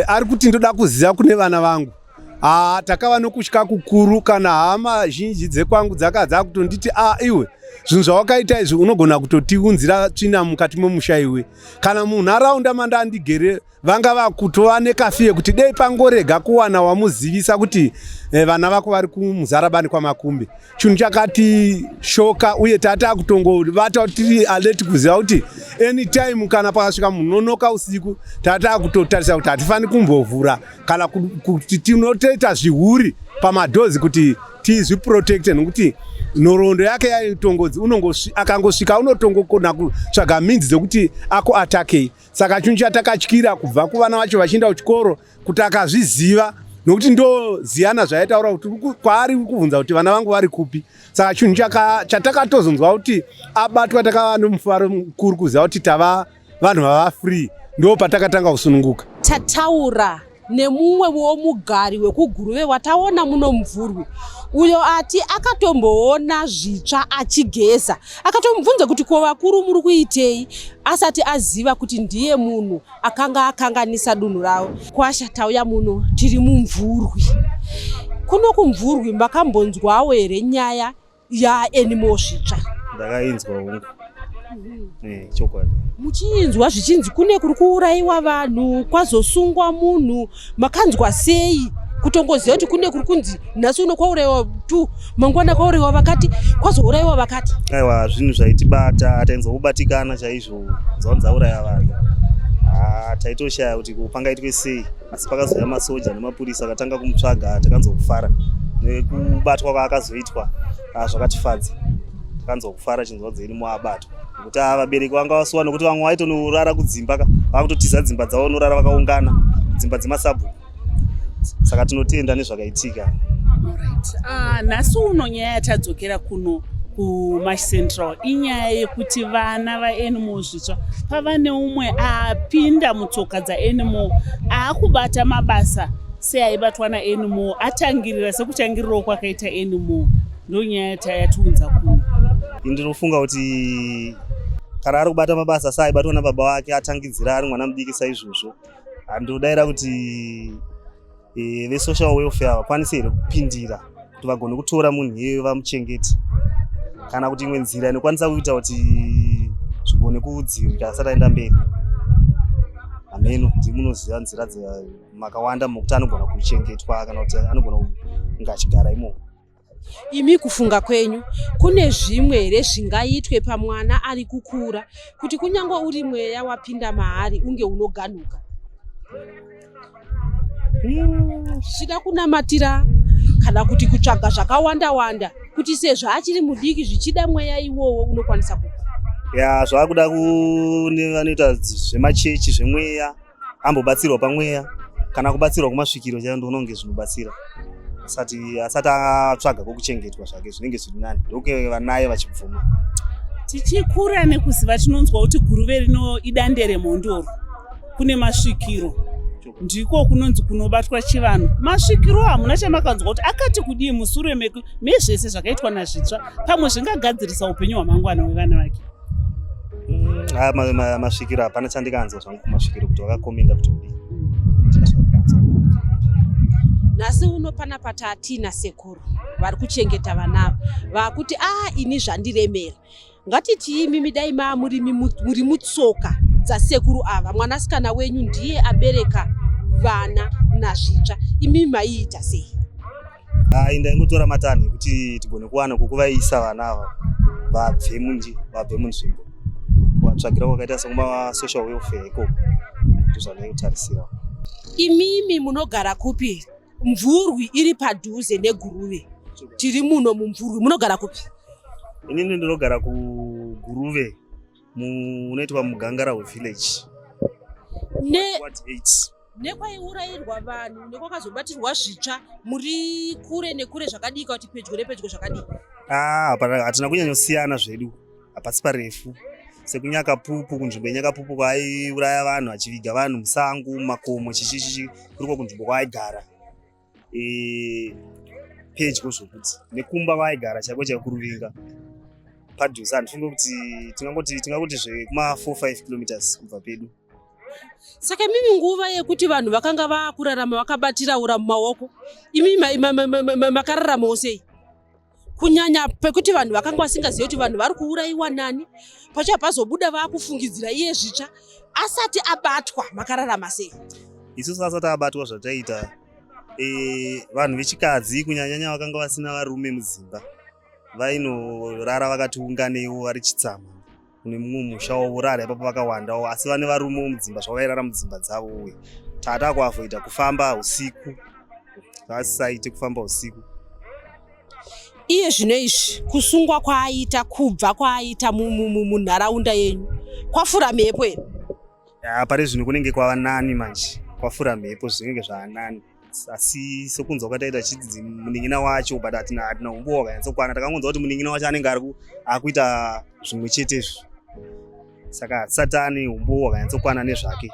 ari kuti ndoda kuziva kune vana vangu. Ah, takava nokutya kukuru. Kana hama zhinji dzekwangu dzaka dzakutonditi, "A, iwe, zvinhu zvawakaita izvi unogona kutotiunzira tsvina mukati memusha iwe." Kana munharaunda mandandigere vanga vakutova nekafear kuti dei pangorega kuwana wamuzivisa kuti vana vako vari kuMuzarabani kwaMakumbe. Chinhu chakati shoka, uye tata kutongovata tiri alert kuziva kuti anytime kana pakasvika munonoka usiku, tata kutotarisa kuti hatifani kumbovhura kana kuti tinotoita zvihuri pamadoors kuti tizviprotecte, nokuti nhoroondo yake yaitongodzi akangosvika unotongokona kutsvaga minzi dzekuti akuatakei. Saka chinhu chatakatyira kubva kuvana vacho vachienda kuchikoro kuti akazviziva, nokuti ndoziyana zvaitaura kuti kwaari kubvunza kuti vana vangu vari kupi. Saka chinhu chatakatozonzwa kuti abatwa, takava nomufaro mukuru kuziva kuti tava vanhu vava free. Ndo patakatanga kusununguka. Tataura nemumwe womugari wekuGuruve wataona muno Mvurwi, uyo ati akatomboona Zvitsva achigeza, akatomubvunza kuti ko vakuru muri kuitei, asati aziva kuti ndiye munhu akanga akanganisa dunhu ravo. Kwasha, tauya muno, tiri muMvurwi kuno. KuMvurwi makambonzwawo here nyaya yaAnymore Zvitsva? Ndakainzwa, hongu. Chokwadi. Muchiinzwa zvichinzi kune kuri kuurayiwa vanhu, kwazosungwa munhu, makanzwa sei kutongoziva kuti kune kuri kunzi nhasi uno kwaurayiwa tu, mangwana kwaurayiwa vakati, kwazourayiwa vakati? Aiwa, zvinhu zvaitibata, tainzwa kubatikana chaizvo. Dzavanzi auraya vanhu. Ah, taitoshaya kuti ko pangaitwe sei. Asi pakazouya masoja nemapurisa akatanga kumutsvaga, takanzwa kufara nekubatwa kwaakazoitwa. Ah, zvakatifadza, takanzwa kufara chinzwa dzedu abatwa, nekuti ava vabereki vanga vasuwa, nekuti vamwe vaitonorara kudzimba ka, vakutotiza dzimba dzavo, norara vakaungana dzimba dzemasabhuku. Saka tinotenda nezvakaitika. Alright. Ah, nhasi uno nyaya yatadzokera kuno kuMash Central inyaya yekuti vana vaAnymore Zvitsva, pava neumwe apinda mutsoka dzaAnymore, aakubata mabasa seaibatwa naAnymore, atangirira sekutangirirawo kwakaita Anymore. Ndo nyaya yatiunza kuno. Ndinofunga kuti kana ari kubata mabasa saaibatwa nababa vake, atangidzira ari mwana mudiki saizvozvo, handinodaira kuti vesocial welfare vakwanise here kupindira kuti vagone kutora munhu iyeye vamuchengete, kana kuti imwe nzira inokwanisa kuita kuti zvigone kudzivirira asati aenda mberi. Hameno, ndimunoziva nzira makawanda mokuti anogona kuchengetwa kana kuti anogona kunge achigara imomo. Imi kufunga kwenyu, kune zvimwe here zvingaitwe pamwana ari kukura kuti kunyange uri mweya wapinda maari unge unoganuka, zvichida kunamatira? Kana kuti kutsvaga zvakawanda wanda kuti sezvo achiri mudiki zvichida mweya iwowo unokwanisa kupa. Ya, zvakuda kune vanoita zvemachechi zvemweya, ambobatsirwa pamweya kana kubatsirwa kumasvikiro chaiyo, ndoona kunge zvinobatsira asati atsvaga kwokuchengetwa zvake, zvinenge zviri nani, ndokunge vanaye vachibvuma. Tichikura nekuziva, tinonzwa kuti Guruve rino idande remhondoro, kune masvikiro, ndiko kunonzi kunobatwa chivanhu. Masvikiro hamuna chamakanzwa kuti akati kudii musure mezvese zvakaitwa naZvitsva, pamwe zvingagadzirisa upenyu hwamangwana hwevana vake? Masvikiro hapana chandikanzwa zvangu kumasvikiro kuti vakakomenda kuti kudii. Nhasi uno panapa tatina sekuru vari kuchengeta vana ava, vakuti a ini zvandiremera. Ngatiti imimi dai maa muri mutsoka dzasekuru ava, mwanasikana wenyu ndiye abereka vana naZvitsva, imimi maiita sei? Ai, ndaingotora matanho ekuti tigone kuwana kwokuvaisa vana ava, vabve munji vabve munzvimbo, kuvatsvagira kwakaita sekumasocial welfare ikoko, ndozvandaitarisira. Imimi munogara kupi? Mvurwi iri padhuze neGuruve, tiri muno muMvurwi, munogara kupi? Inini ndinogara kuGuruve, munoitwa muGangarahwe village. Ward 8. Nekwaiurayirwa vanhu, nekwakazobatirwa Zvitsva, muri kure nekure zvakadii, kuti pedyo nepedyo zvakadii? Ah, hapana, hatina kunyanyosiyana zvedu, hapasi parefu. SekuNyakapupu, kunzvimbo yeNyakapupu kwaaiuraya vanhu achiviga vanhu musango, mumakomo, chichi chichi, kuriko kunzvimbo kwaaigara. Pedyo zvokuti nekumba kwaaigara chaiko chaiko kuRuvinga padhuze. Handifunge kuti tingangoti zvekuma 4 5 kilometers kubva pedu. Saka imimi nguva yekuti vanhu vakanga vakurarama vakabatira ura mumaoko, imi makararamawo sei, kunyanya pekuti vanhu vakanga vasingazivi kuti vanhu vari kuurayiwa nani? Pacho hapazobuda vaakufungidzira iye Zvitsva asati abatwa, makararama sei? Isusu asati abatwa, zvataita, vanhu vechikadzi kunyanyanya vakanga vasina varume mudzimba vainorara vakati unganeiwo vari chitsama kune mumwe musha vorara ipapo vakawandawo, asi vane varume mudzimba zvavo vairara mudzimba dzavo. Uye tata kuavoida kufamba usiku, vasisaite kufamba usiku. Iye zvino izvi kusungwa kwaaita, kubva kwaaita munharaunda yenyu, kwafura mhepo here? Ya, pari zvino kunenge kwava nani manje, kwafura mhepo, zvinenge zvava nani, asi sekunzwa kwataita chidzi munin'ina wacho, but hatina umbowo hwakanyatsokwana. Takangonzwa kuti munin'ina wacho anenge ari akuita zvimwe chetezvo, saka hatisati ane umbowo hwakanyatsokwana nezvake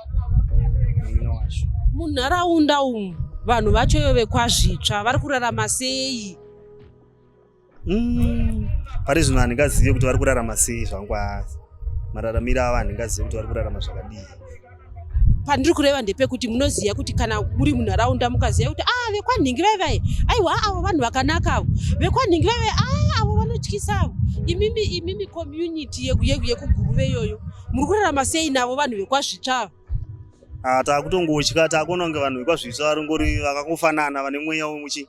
munin'ina wacho. Munharaunda umu vanhu vacho vekwaZvitsva vari kurarama sei? Pari zvino handingazive kuti vari kurarama sei zvangu. Mararamiro avo handingazive kuti vari kurarama zvakadii. Pandiri kureva ndepekuti munoziva kuti kana muri munharaunda mukaziva kuti a vekwanhingi vai vai, aiwa, avo vanhu vakanaka, avo vekwanhingi vai vai, a avo vanotyisa avo. Imimi community yekuGuruve iyoyo muri kurarama sei navo vanhu vekwaZvitsva ava? Ah, taakutongotya, taakuona kunge vanhu vekwaZvitsva varingori vakangofanana, vane mweya wemuchi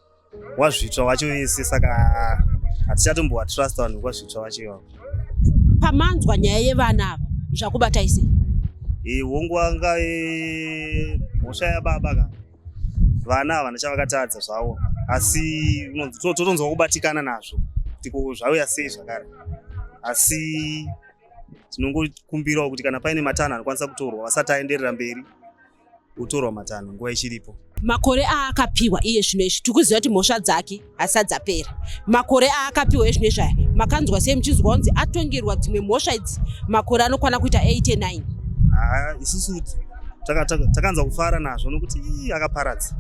waZvitsva wacho vese, saka hatichatombovatrusta vanhu vekwaZvitsva vacho ivavo. Pamanzwa nyaya yevana ava, zvakubatai sei? Hongu, anga mhosva yababa ka, vana havana chavakatadza zvavo, asi totonzwa kubatikana nazvo kuti ko zvauya sei zvakare. Asi tinongokumbirawo kuti kana paine matanho anokwanisa kutorwa vasati aenderera mberi, utorwa matanho nguva ichiripo. Makore aakapiwa iye zvino izvi, tikuziva kuti mhosva dzake hasati dzapera. Makore aakapiwa iye zvino izvi aya, makanzwa sei muchinzwa kunzi atongerwa dzimwe mhosva idzi, makore anokwana kuita 89? Haa, isusu takanzwa kufara nazvo nokuti ii, akaparadza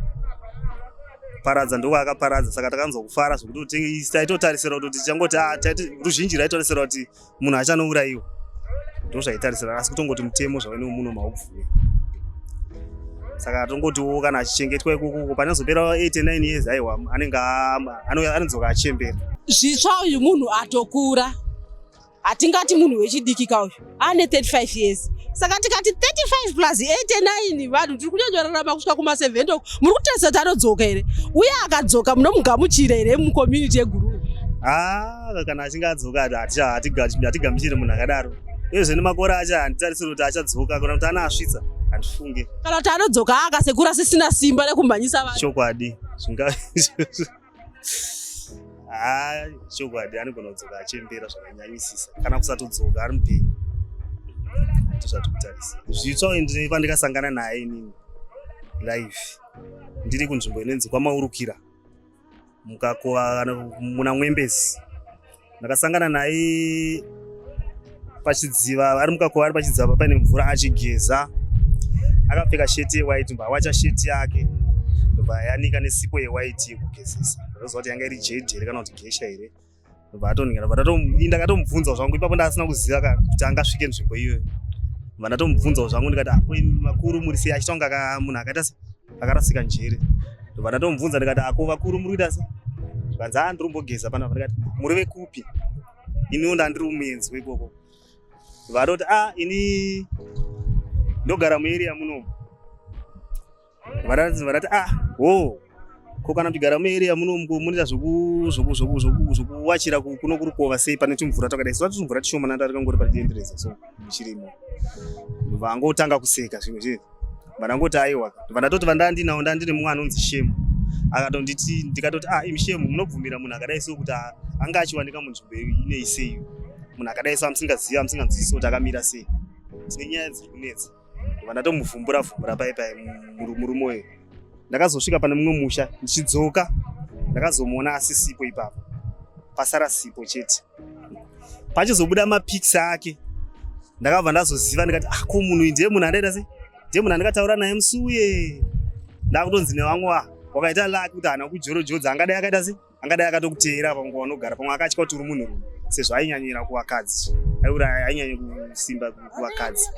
paradza, ndoko akaparadza, saka takanzwa kufara zvokuti taitotarisira kuti tichangoti ah, ruzhinji raitarisira kuti munhu achanourayiwa, ndo zvaitarisira, asi kutongoti mutemo zvavaine muno maubvume, saka tongotiwo kana achichengetwa ikoko panozopera 89 years, aiwa, anenge anodzoka achembera. Zvitsva uyu munhu atokura, hatingati munhu wechidiki ka uyu, ane 35 years, saka tikati 35 plus 89, vanhu tiri kunyanyorarama kusvika kuma70 uko. Muri kutarisa kuti anodzoka here? Uye akadzoka, munomugamuchira here mucommunity yeGuruve? Ah, kana achinge adzoka, hatigamuchiri munhu akadaro. Uyezve nemakore acho handitarisiri kuti achadzoka, kana kuti ana asvitsa, handifunge. Kana kuti anodzoka akasekura sisina simba rekumhanyisa vanhu? Chokwadi, zvinga Haa, chokwadi anogona kudzoka achembera zvakanyanyisisa kana kusatodzoka ari mupenyu. Ndozvatikutarisa. Zvitsva ndine pandikasangana naye inini live ndiri kunzvimbo inonzi kwaMaurukira mukakova kana muna Mwembezi. Ndakasangana naye pachidziva ari mukakova ari pachidziva paine mvura achigeza akapfeka sheti yewhite mbawacha sheti yake ndobva yanika nesipo yewhite yekugezesa ndoziva kuti yanga iri jade here kana kuti gesha here ndobva atoningira ndakatomubvunzawo zvangu ipapo ndasina kuziva kuti angasvike nzvimbo iyoyo ndobva ndatomubvunzawo zvangu ndikati ako vakuru muri sei achiita kunge munhu akaita se akarasika njere ndobva ndatomubvunza ndikati ako vakuru muri kuita se zvikanzi a ndiri kumbogeza panapa ndikati muri vekupi iniwo ndandiri muenzi wekoko vatoti a ah, ini ndogara muarea munomu varati ah ho ko kana muchigara muarea munomu ko munoita zvokuwachira kuno kuri kova sei pane tumvura twakadai so tumvura tishoma nandari kangori pachiendereza so muchirimo vangotanga kuseka zvimwe zve vandangoti aiwa vandatoti vandandinawo ndandine mumwe anonzi Shemu akatonditi ndikatoti ah imi Shemu munobvumira munhu akadai so kuti anga achiwanika munzvimbo inei sei munhu akadai so amusingazivi amusinganzwisisi kuti akamira sei tine nyaya dziri kunetsa ndobva ndatomuvumbura vhumbura pai pai murume uyu ndakazosvika pane mumwe musha ndichidzoka ndakazomuona asisipo ipapo pasara sipo chete pachizobuda mapics ake ndakabva ndazoziva ndikati ah ko munhu ndiye munhu andaita sei ndiye munhu andikataura naye musi uye ndakutonzi nevamwe ah wakaita laki kuti haana kujorojodza angadai akaita sei angadai akatokuteera pamwe wanogara pamwe akatya kuti uri munhurume sezvo ainyanyira kuvakadzi aiuraya ainyanya kusimba kuvakadzi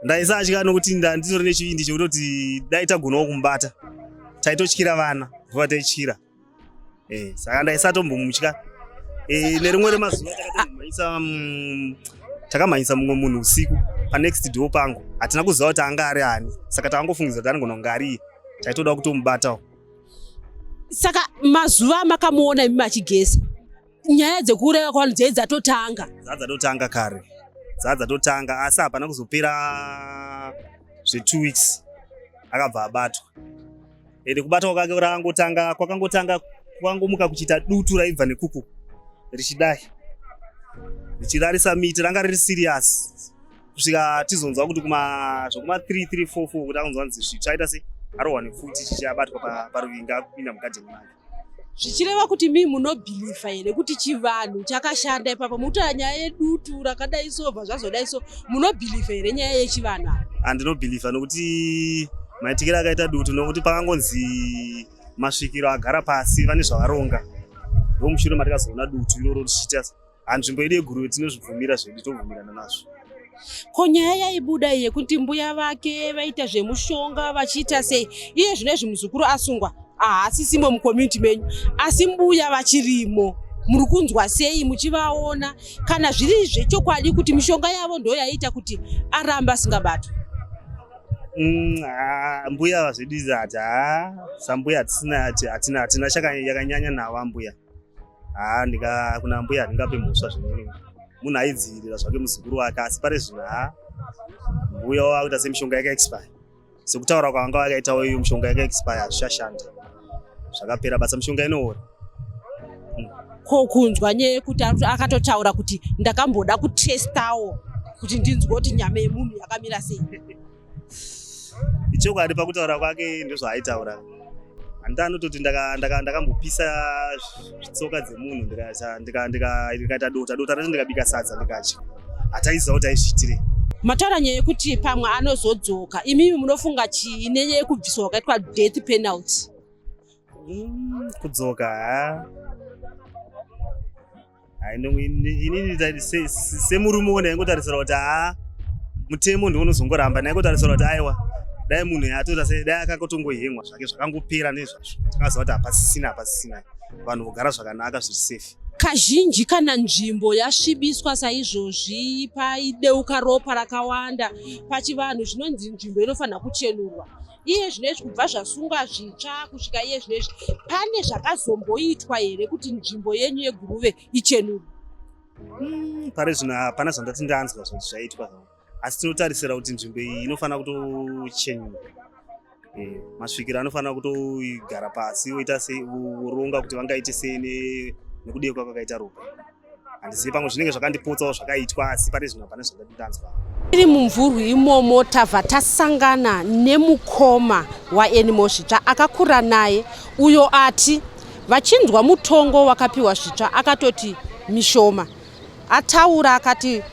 ndaisatya nokuti ndanditori nechivindi chekutoti dai tagonawo kumubata taitotyira vana ndova taityira eh, saka ndaisatombomutya eh, nerimwe remazuva takatomhanyisa takamhanyisa mumwe munhu usiku panext door pangu hatina kuziva kuti anga ari ani saka takangofungidza kuti anogona kunge ari iye taitoda kutomubatawo saka mazuva amakamuona imi machigeza nyaya dzekuuraiwa kwavanhu dzai dzatotanga dzadzatotanga kare dzadzatotanga asi hapana kuzopera zve2 weeks akabva abatwa ende kubatwa kwake rakangotanga kwakangotanga kwakangomuka kuchiita dutu raibva nekuku richidai richirarisa miti ranga riri serious kusvika tizonzwa kuti kuma zvokuma 3 3 4 4 kuti akunzwa nzi zvitsva aita sei arohwa nepfuti chichiabatwa paruvinga akupinda mugadheni make zvichireva kuti mii munobhilivha here kuti chivanhu chakashanda ipapa mutaura nyaya yedutu rakadai so bva zvazodai so munobhilivha here nyaya yechivanhu apa handinobhilivha nokuti maitikiro akaita dutu nokuti pakangonzi masvikiro agara pasi vane zvavaronga ndomushure matikazoona dutu iroro richiita hanzvimbo yedu yeguruve tinozvibvumira zvedu tobvumirana nazvo ko nyaya yaibuda iyi yekuti mbuya vake vaita zvemushonga vachiita sei iye zvino izvi muzukuru asungwa haasisimo mucommunity menyu asi mbuya vachirimo muri kunzwa sei muchivaona kana zviri zvechokwadi kuti mishonga yavo ndo yaiita kuti arambe asingabatwi Mbuya zvedu izvi hati ha sambuya hatisina hatina hatina yakanyanya navo ambuya ha ndika kuna mbuya handingape mhosva zvinini munhu aidzivirira zvake muzukuru wake asi pari zvino ha mbuya wakuita semishonga yakaexpire sekutaura kwavanga vakaitawo iyo mishonga yakaexpire hazvichashanda zvakapera basa mishonga inoora ko kunzwa nyaya yekuti akatotaura kuti ndakamboda kutestawo kuti ndinzwe kuti nyama yemunhu yakamira sei ichokwadi pakutaura kwake ndozvaaitaura handiti anototi ndakambopisa tsoka dzemunhu ndikaita dota dota racho ndikabika sadza ndikadya hataiziva kuti aizviitirei mataura nyaya yekuti pamwe anozodzoka imimi munofunga chii nenyaya yekubviswa kwakaitwa death penalty Kudzoka ha inini semurume wo ndaingotarisira kuti ha mutemo ndiwo unozongoramba ndaingotarisira kuti aiwa dai munhu yatoita sei dai akangotongohemwa zvake zvakangopera nezvazvo takaziva kuti hapasisina hapasisina vanhu vogara zvakanaka zviri safe kazhinji kana nzvimbo yasvibiswa saizvozvi paideuka ropa rakawanda pachivanhu zvinonzi nzvimbo inofanira kuchenurwa iye zvino kubva zvasungwa zvitsva kusvika iye zvino izvi pane zvakazomboitwa here kuti nzvimbo yenyu yeguruve ichenurwe Pari zvino hapana zvandati ndanzwa zvati zvaitwa asi tinotarisira kuti nzvimbo iyi inofanira kutochenyuka. Masvikiro anofanira kutogara pasi oita sei, oronga kuti vangaite sei nekudekwa kwakaita ropa. Handizivi, pamwe zvinenge zvakandipotsawo zvakaitwa, asi pane zvino hapana zvandati ndanzwa. Tiri muMvurwi imomo, tabva tasangana nemukoma waAnymore Zvitsva akakura naye, uyo ati vachinzwa mutongo wakapiwa Zvitsva akatoti mishoma. Ataura akati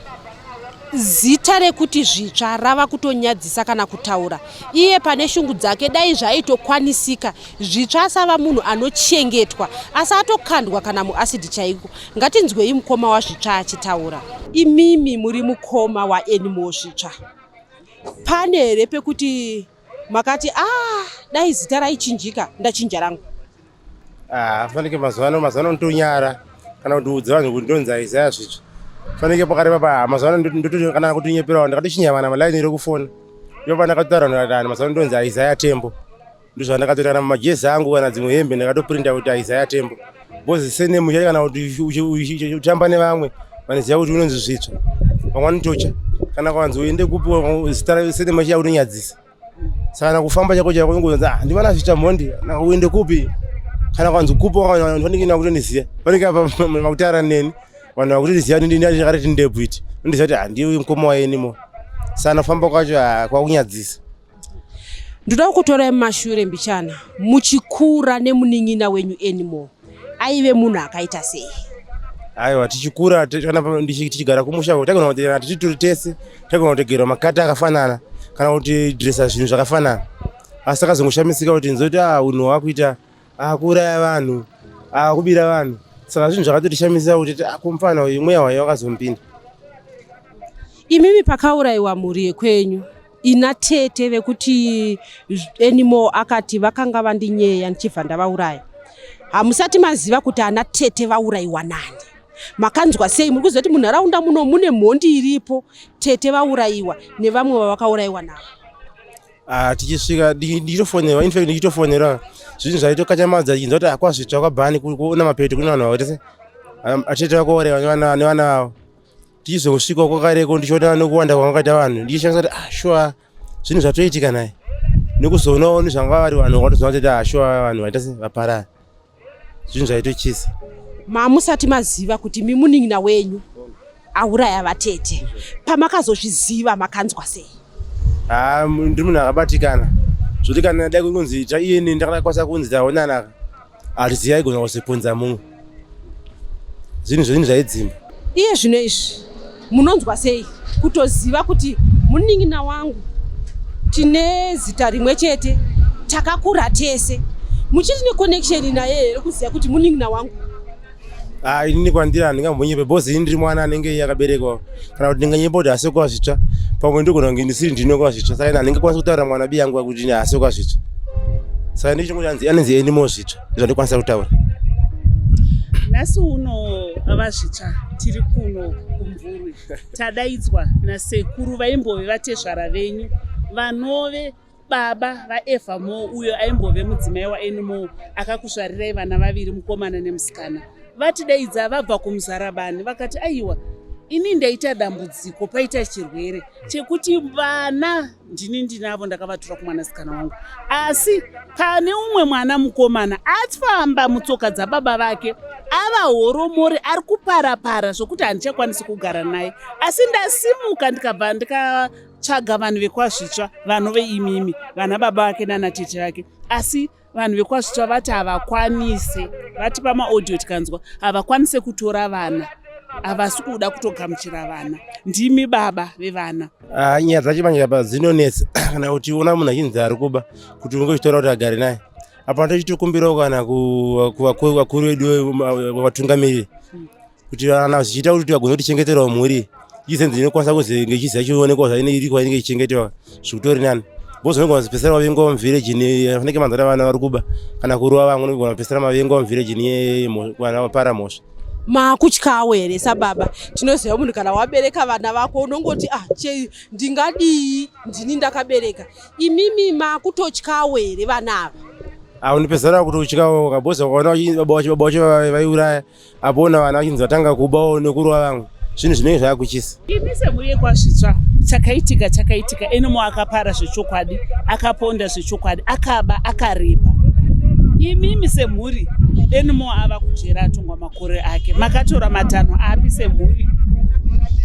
zita rekuti Zvitsva rava kutonyadzisa kana kutaura. Iye pane shungu dzake, dai zvaitokwanisika Zvitsva asava munhu anochengetwa, asi atokandwa kana muasidi chaiko. Ngatinzwei mukoma waZvitsva achitaura. Imimi muri mukoma waAnymore Zvitsva, pane here pekuti makati a ah, dai zita raichinjika, ndachinja rangu? Ah, fanike mazuva ano ndotonyara kana kuti udza vanhu kuti ndonzi Isaiah Zvitsva. Fanike pakare papa mazuva ano ndoto kana kutonyeperawo, ndakatochinja vana malaini rekufona. Ndipo pandakatotaura kuti vanhu mazuva ano ndonzi Isaiah Tembo. Ndozvandakatoita kana majezi angu kana dzimwe hembe ndakatoprinta kuti Isaiah Tembo. Because surname chacho kana kuti uchitamba nevamwe vanoziva kuti unonzi Zvitsva. Vamwe vanotocha. Kana kwanzi uende kupi zita surname chacho kutonyadzisa. Saka kana kufamba chako chako unongonzi ah ndivana Zvitsva mhondi, kana uende kupi, kana kwanzi kupi vanhu vanenge vakutoniziva, vanenge vakutaura neni, vanhu vakutoniziva ndakati ndebvu iti unondiziva kuti handiwe mukoma waAnymore. Saka kufamba kwacho kwakunyadzisa. Ndoda kukutorai mumashure mbichana, muchikura nemunin'ina wenyu Anymore, aive munhu akaita sei? Aiwa, tichikura kana tichigara kumusha taigona kuti kana tichituri tese taigona kutegerwa makata akafanana kana kuti dhiresa zvinhu zvakafanana, asi takazongoshamisika kuti nzoti ah unhu hwakuita akuuraya vanhu, akubira vanhu. Saka zvinhu zvakatotishamisa kuti kumufana uyu mweya wayo wakazompinda. Imimi pakaurayiwa mhuri yekwenyu ina tete vekuti Anymore akati vakanga vandinyeya ndichibva ndavauraya, hamusati maziva kuti ana tete vaurayiwa nani? Makanzwa sei? Muri kuziva kuti munharaunda muno mune mhondi iripo, tete vaurayiwa nevamwe vavakaurayiwa navo? Ah, tichisvika ndichitofonerwa, in fact ndichitofonerwa zvinhu zvaitokatyamadza, chinzwa kuti akwaZvitsva kwabhani kuna mapeto kune vanhu vakaita se atete vakaurayiwa nevana vavo. Tichizongosvika kwakareko ndichiona nekuwanda kwavakaita vanhu, ndichishamisa kuti ah sure zvinhu zvatoitika naye, nekuzoonawo nezvanga vari vanhu vakatozoona kuti ah sure vanhu vaita se vaparara, zvinhu zvaitochisa. Mamusati maziva kuti mimunin'ina wenyu auraya vatete, pamakazozviziva makanzwa sei? Ah, ndiri munhu akabatikana zvoti kana dai kunzi iye ndakakwanisa kunzi taonana, hatizivi aigona kuzopunza mumwe, zvinhu zvaidzimba. Iye zvino izvi munonzwa sei kutoziva kuti munin'ina wangu, tine zita rimwe chete, takakura tese, muchiri neconnection naye here kuziva kuti munin'ina wangu? Ah, inini kwandiri handingambonyepe because ini ndiri mwana anenge iye akaberekwa, kana kuti ndinganyepa kuti haasi kwaZvitsva, pamwe ndogona kunge ndisiri ndine kwaZvitsva. Saka ini handingakwanisi kutaura mwana bi yangu kuti haasi kwaZvitsva. Saka ndichingoti anzi Anymore Zvitsva, ndozvandikwanisa kutaura. Nhasi uno vaZvitsva tiri kuno kuMvurwi, tadaidzwa nasekuru vaimbove vatezvara venyu, vanove baba vaEva Mo, uyo aimbove mudzimai waAnymore akakuzvarirai vana vaviri, mukomana nemusikana. Vatidaidza vabva kuMuzarabani, vakati aiwa, ini ndaita dambudziko, paita chirwere chekuti vana ndini ndinavo, ndakavatora kumwanasikana wangu, asi pane umwe mwana mukomana afamba mutsoka dzababa vake, ava horomori, ari kuparapara zvokuti handichakwanisi kugara naye. Asi ndasimuka ndikabva ndikatsvaga vanhu vekwaZvitsva, vanove imimi vana baba vake nana tete vake, asi vanhu vekwaZvitsva vati havakwanise, vatipa maaudio tikanzwa, havakwanise kutora vana, havasi kuda kutogamuchira vana, ndimi baba vevana. Ah, nyaya dzacho manje apa dzinonetsa, kana kuti ona munhu achinzi ari kuba, kuti unge uchitora kuti agare naye apa, tochitokumbirawo kana kuvakuru vedu vatungamiriri kuti kana zvichiita kuti vagone kutichengeterawo mhuri isenzi inokwanisa kuzi ngechiziva chionekwa zvaine iri kwainenge ichengetewa, zvikutori nani, because unogona kupesera mavengwa muvillage fanike manzara vana vari kuba kana kurova vamwe, unogona kupesera mavengwa muvillage nevana vapara mhosva. Maakutyawo here sababa? Tinoziva munhu kana wabereka vana vako unongoti ah che ndingadii, ndini ndakabereka. Imimi maakutotyawo here vana ava? Ah, unopesera kuti utyawo kabosa, ukaona baba vacho vaiuraya, apoona vana vachinzi vatanga kubawo nekurova vamwe, zvinhu zvinenge zvaakuchisa. Imi semhuri yekwaZvitsva Chakaitika chakaitika, Anymore akapara zvechokwadi, akaponda zvechokwadi, akaba, akarepa. Imimi semhuri, Anymore ava kujera, atongwa makore ake, makatora matanho api semhuri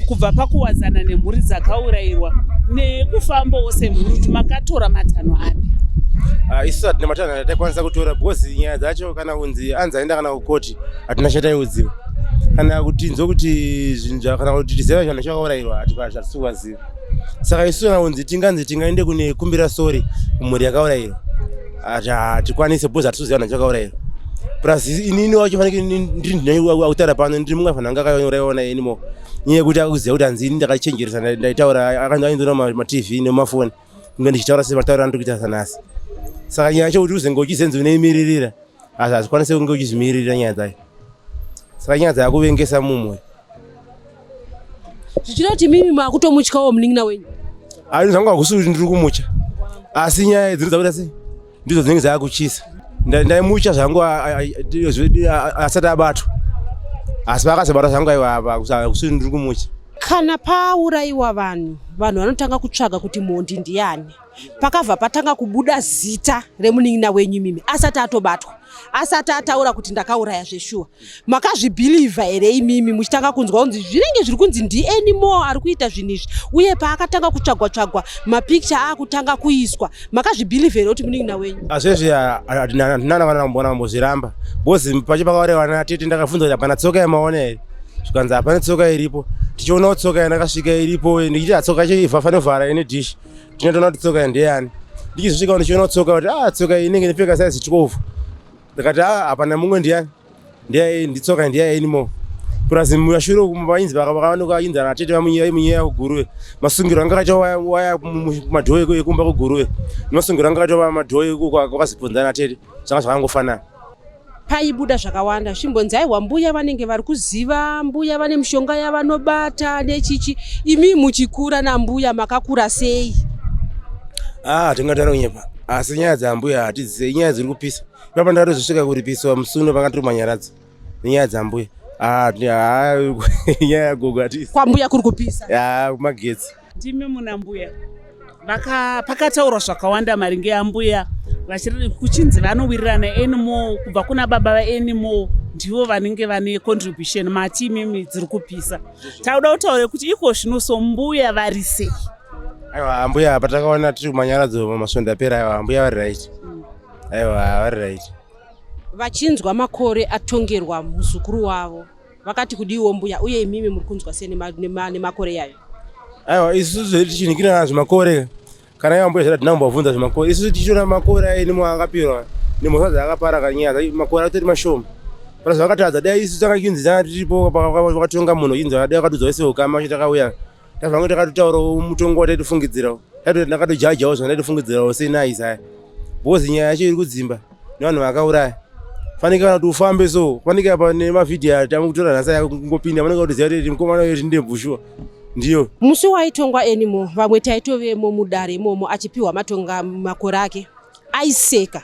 kubva pakuwadzana nemhuri dzakaurayirwa nekufambawo semhuri, kuti makatora matanho api? Ah, isusu hatina matanho ataikwanisa kutora because nyaya dzacho kana kunzi anzi aenda kana kukoti, hatina chataiudziwa kana kuti nzokuti zvinhu kana kuti tiziva zvanhu chakaurayirwa, hatisi kuvaziva. Saka isusu kana kunzi tinganzi tingaende kune kumbira sorry kumhuri yakaurayirwa, hatikwanisi because hatisi kuziva vanhu chakaurayirwa. Plus inini wacho fanike ndiri ndinakutaura pano, ndiri mumwe fanhu anga akaurayiwa naye Anymore, nyaya yekuti akuziva kuti hanzi ini ndakachenjeresa, ndaitaura, akandoona maTV nemafoni kunge ndichitaura sematauriro andiri kuita sanhasi. Saka nyaya yacho kuti uzenge uchizenzi unoimiririra, asi hazvikwanisi kunge uchizvimiririra nyaya dzacho. Saka nyaya dzakuvengesa mumwe. Zvichida kuti mimi makutomutyawo munin'ina wenyu? Ai, zvangu hakusi kuti ndiri kumutya, asi nyaya idzi dzakuita sei ndidzo dzinenge dzakuchisa. Ndaimutya zvangu asati abatwa, asi paakazobatwa zvangu, aiwa, hakusi kuti ndiri kumutya. Kana paurayiwa vanhu, vanhu vanotanga kutsvaga kuti mhondi ndiani. Pakabva patanga kubuda zita remunin'ina wenyu imimi asati atobatwa, asati ataura kuti ndakauraya zveshuwa, makazvibhilivha here imimi muchitanga kunzwa kunzi zvinenge zviri kunzi ndiAnymore ari kuita zvinhu izvi, uye paakatanga kutsvagwa tsvagwa, mapikicha akutanga kuiswa, makazvibhilivha here kuti munin'ina wenyu? Azvezvi handina kana kumboona kumbozviramba because pacho pakauraiwa natete ndakabvunza kuti hapana tsoka yamaona here, zvikanzi hapana tsoka iripo. Tichionawo tsoka yandakasvika iripo, ndichiti hatsoka yacho ivhafanovhara ine dhishi, tinotoona kuti tsoka ndeyani. Ndichizosvika ndichiona tsoka kuti ah, tsoka iyi inenge inopfeka size 12, ndikati ah, hapana mumwe, ndiyani, ndiye nditsoka ndiye Anymore. Plus mumashure umu vainzi vakawanikwa inzi anatete vamunyeya kuGuruve, masungiro anga akaita waya kumadhoo ekumba kuGuruve nemasungiro anga akaita madhoo kwakazibvunza natete zvanga zvakangofanana. Paibuda zvakawanda zvichimbonzi aiwa, mbuya vanenge vari kuziva, mbuya vane mishonga yavanobata nechichi. Imi muchikura nambuya, makakura sei? Ah, tingataura kunyepa, asi nyaya dzambuya hatidzisei, inyaya dziri kupisa. Ipapa ndakatozosvika kuripiswa musuno panga tiri manyaradzo nenyaya dzambuya. Ah, nyaya yagogo hatisi. Kwambuya kuri kupisa? Ya, kumagetsi. Ndimi muna mbuya. Pakataurwa zvakawanda maringe ambuya, kuchinzi vanowirirana Anymore kubva kuna baba vaAnymore, ndivo vanenge vane contribution. Mati imimi dziri kupisa, tauda kutaura kuti iko zvino sombuya vari sei? Aiwa, ambuya patakaona tiri kumanyaradzo masvondo apera, aiwa, ambuya vari right, aiwa, vari right. Vachinzwa makore atongerwa muzukuru wavo, vakati kudiwo mbuya, uye imimi muri kunzwa sei nemakore yayo? Aiwa, isusu zvedu tichinikirana zvemakore kana ivo mbuya zvada tinambovabvunza zvemakore. Isusu tichitora makore aine akapirwa nemhosva dzaakapara kanyaya, makore atori mashoma pana zvakatadza. Dai isu tanga chinzi tanga tiripo vakatonga munhu, chinzi dai vakatudza wese ukama wacho takauya tavange takatotaurawo mutongo wataitofungidzirawo, ndakatojajawo zvandaitofungidzirawo senaisaya, because nyaya yacho iri kudzimba nevanhu vakauraya. Fanike kana kuti ufambe so, fanike apa nemavhidhiyo atamu kutora nhasi aya kungopinda, vanenge kutoziva kuti mukomana uyo ndebvushuwa ndiyo. Musi waitongwa Anymore, vamwe taitovemo mudare imomo, achipiwa matonga makore ake, aiseka,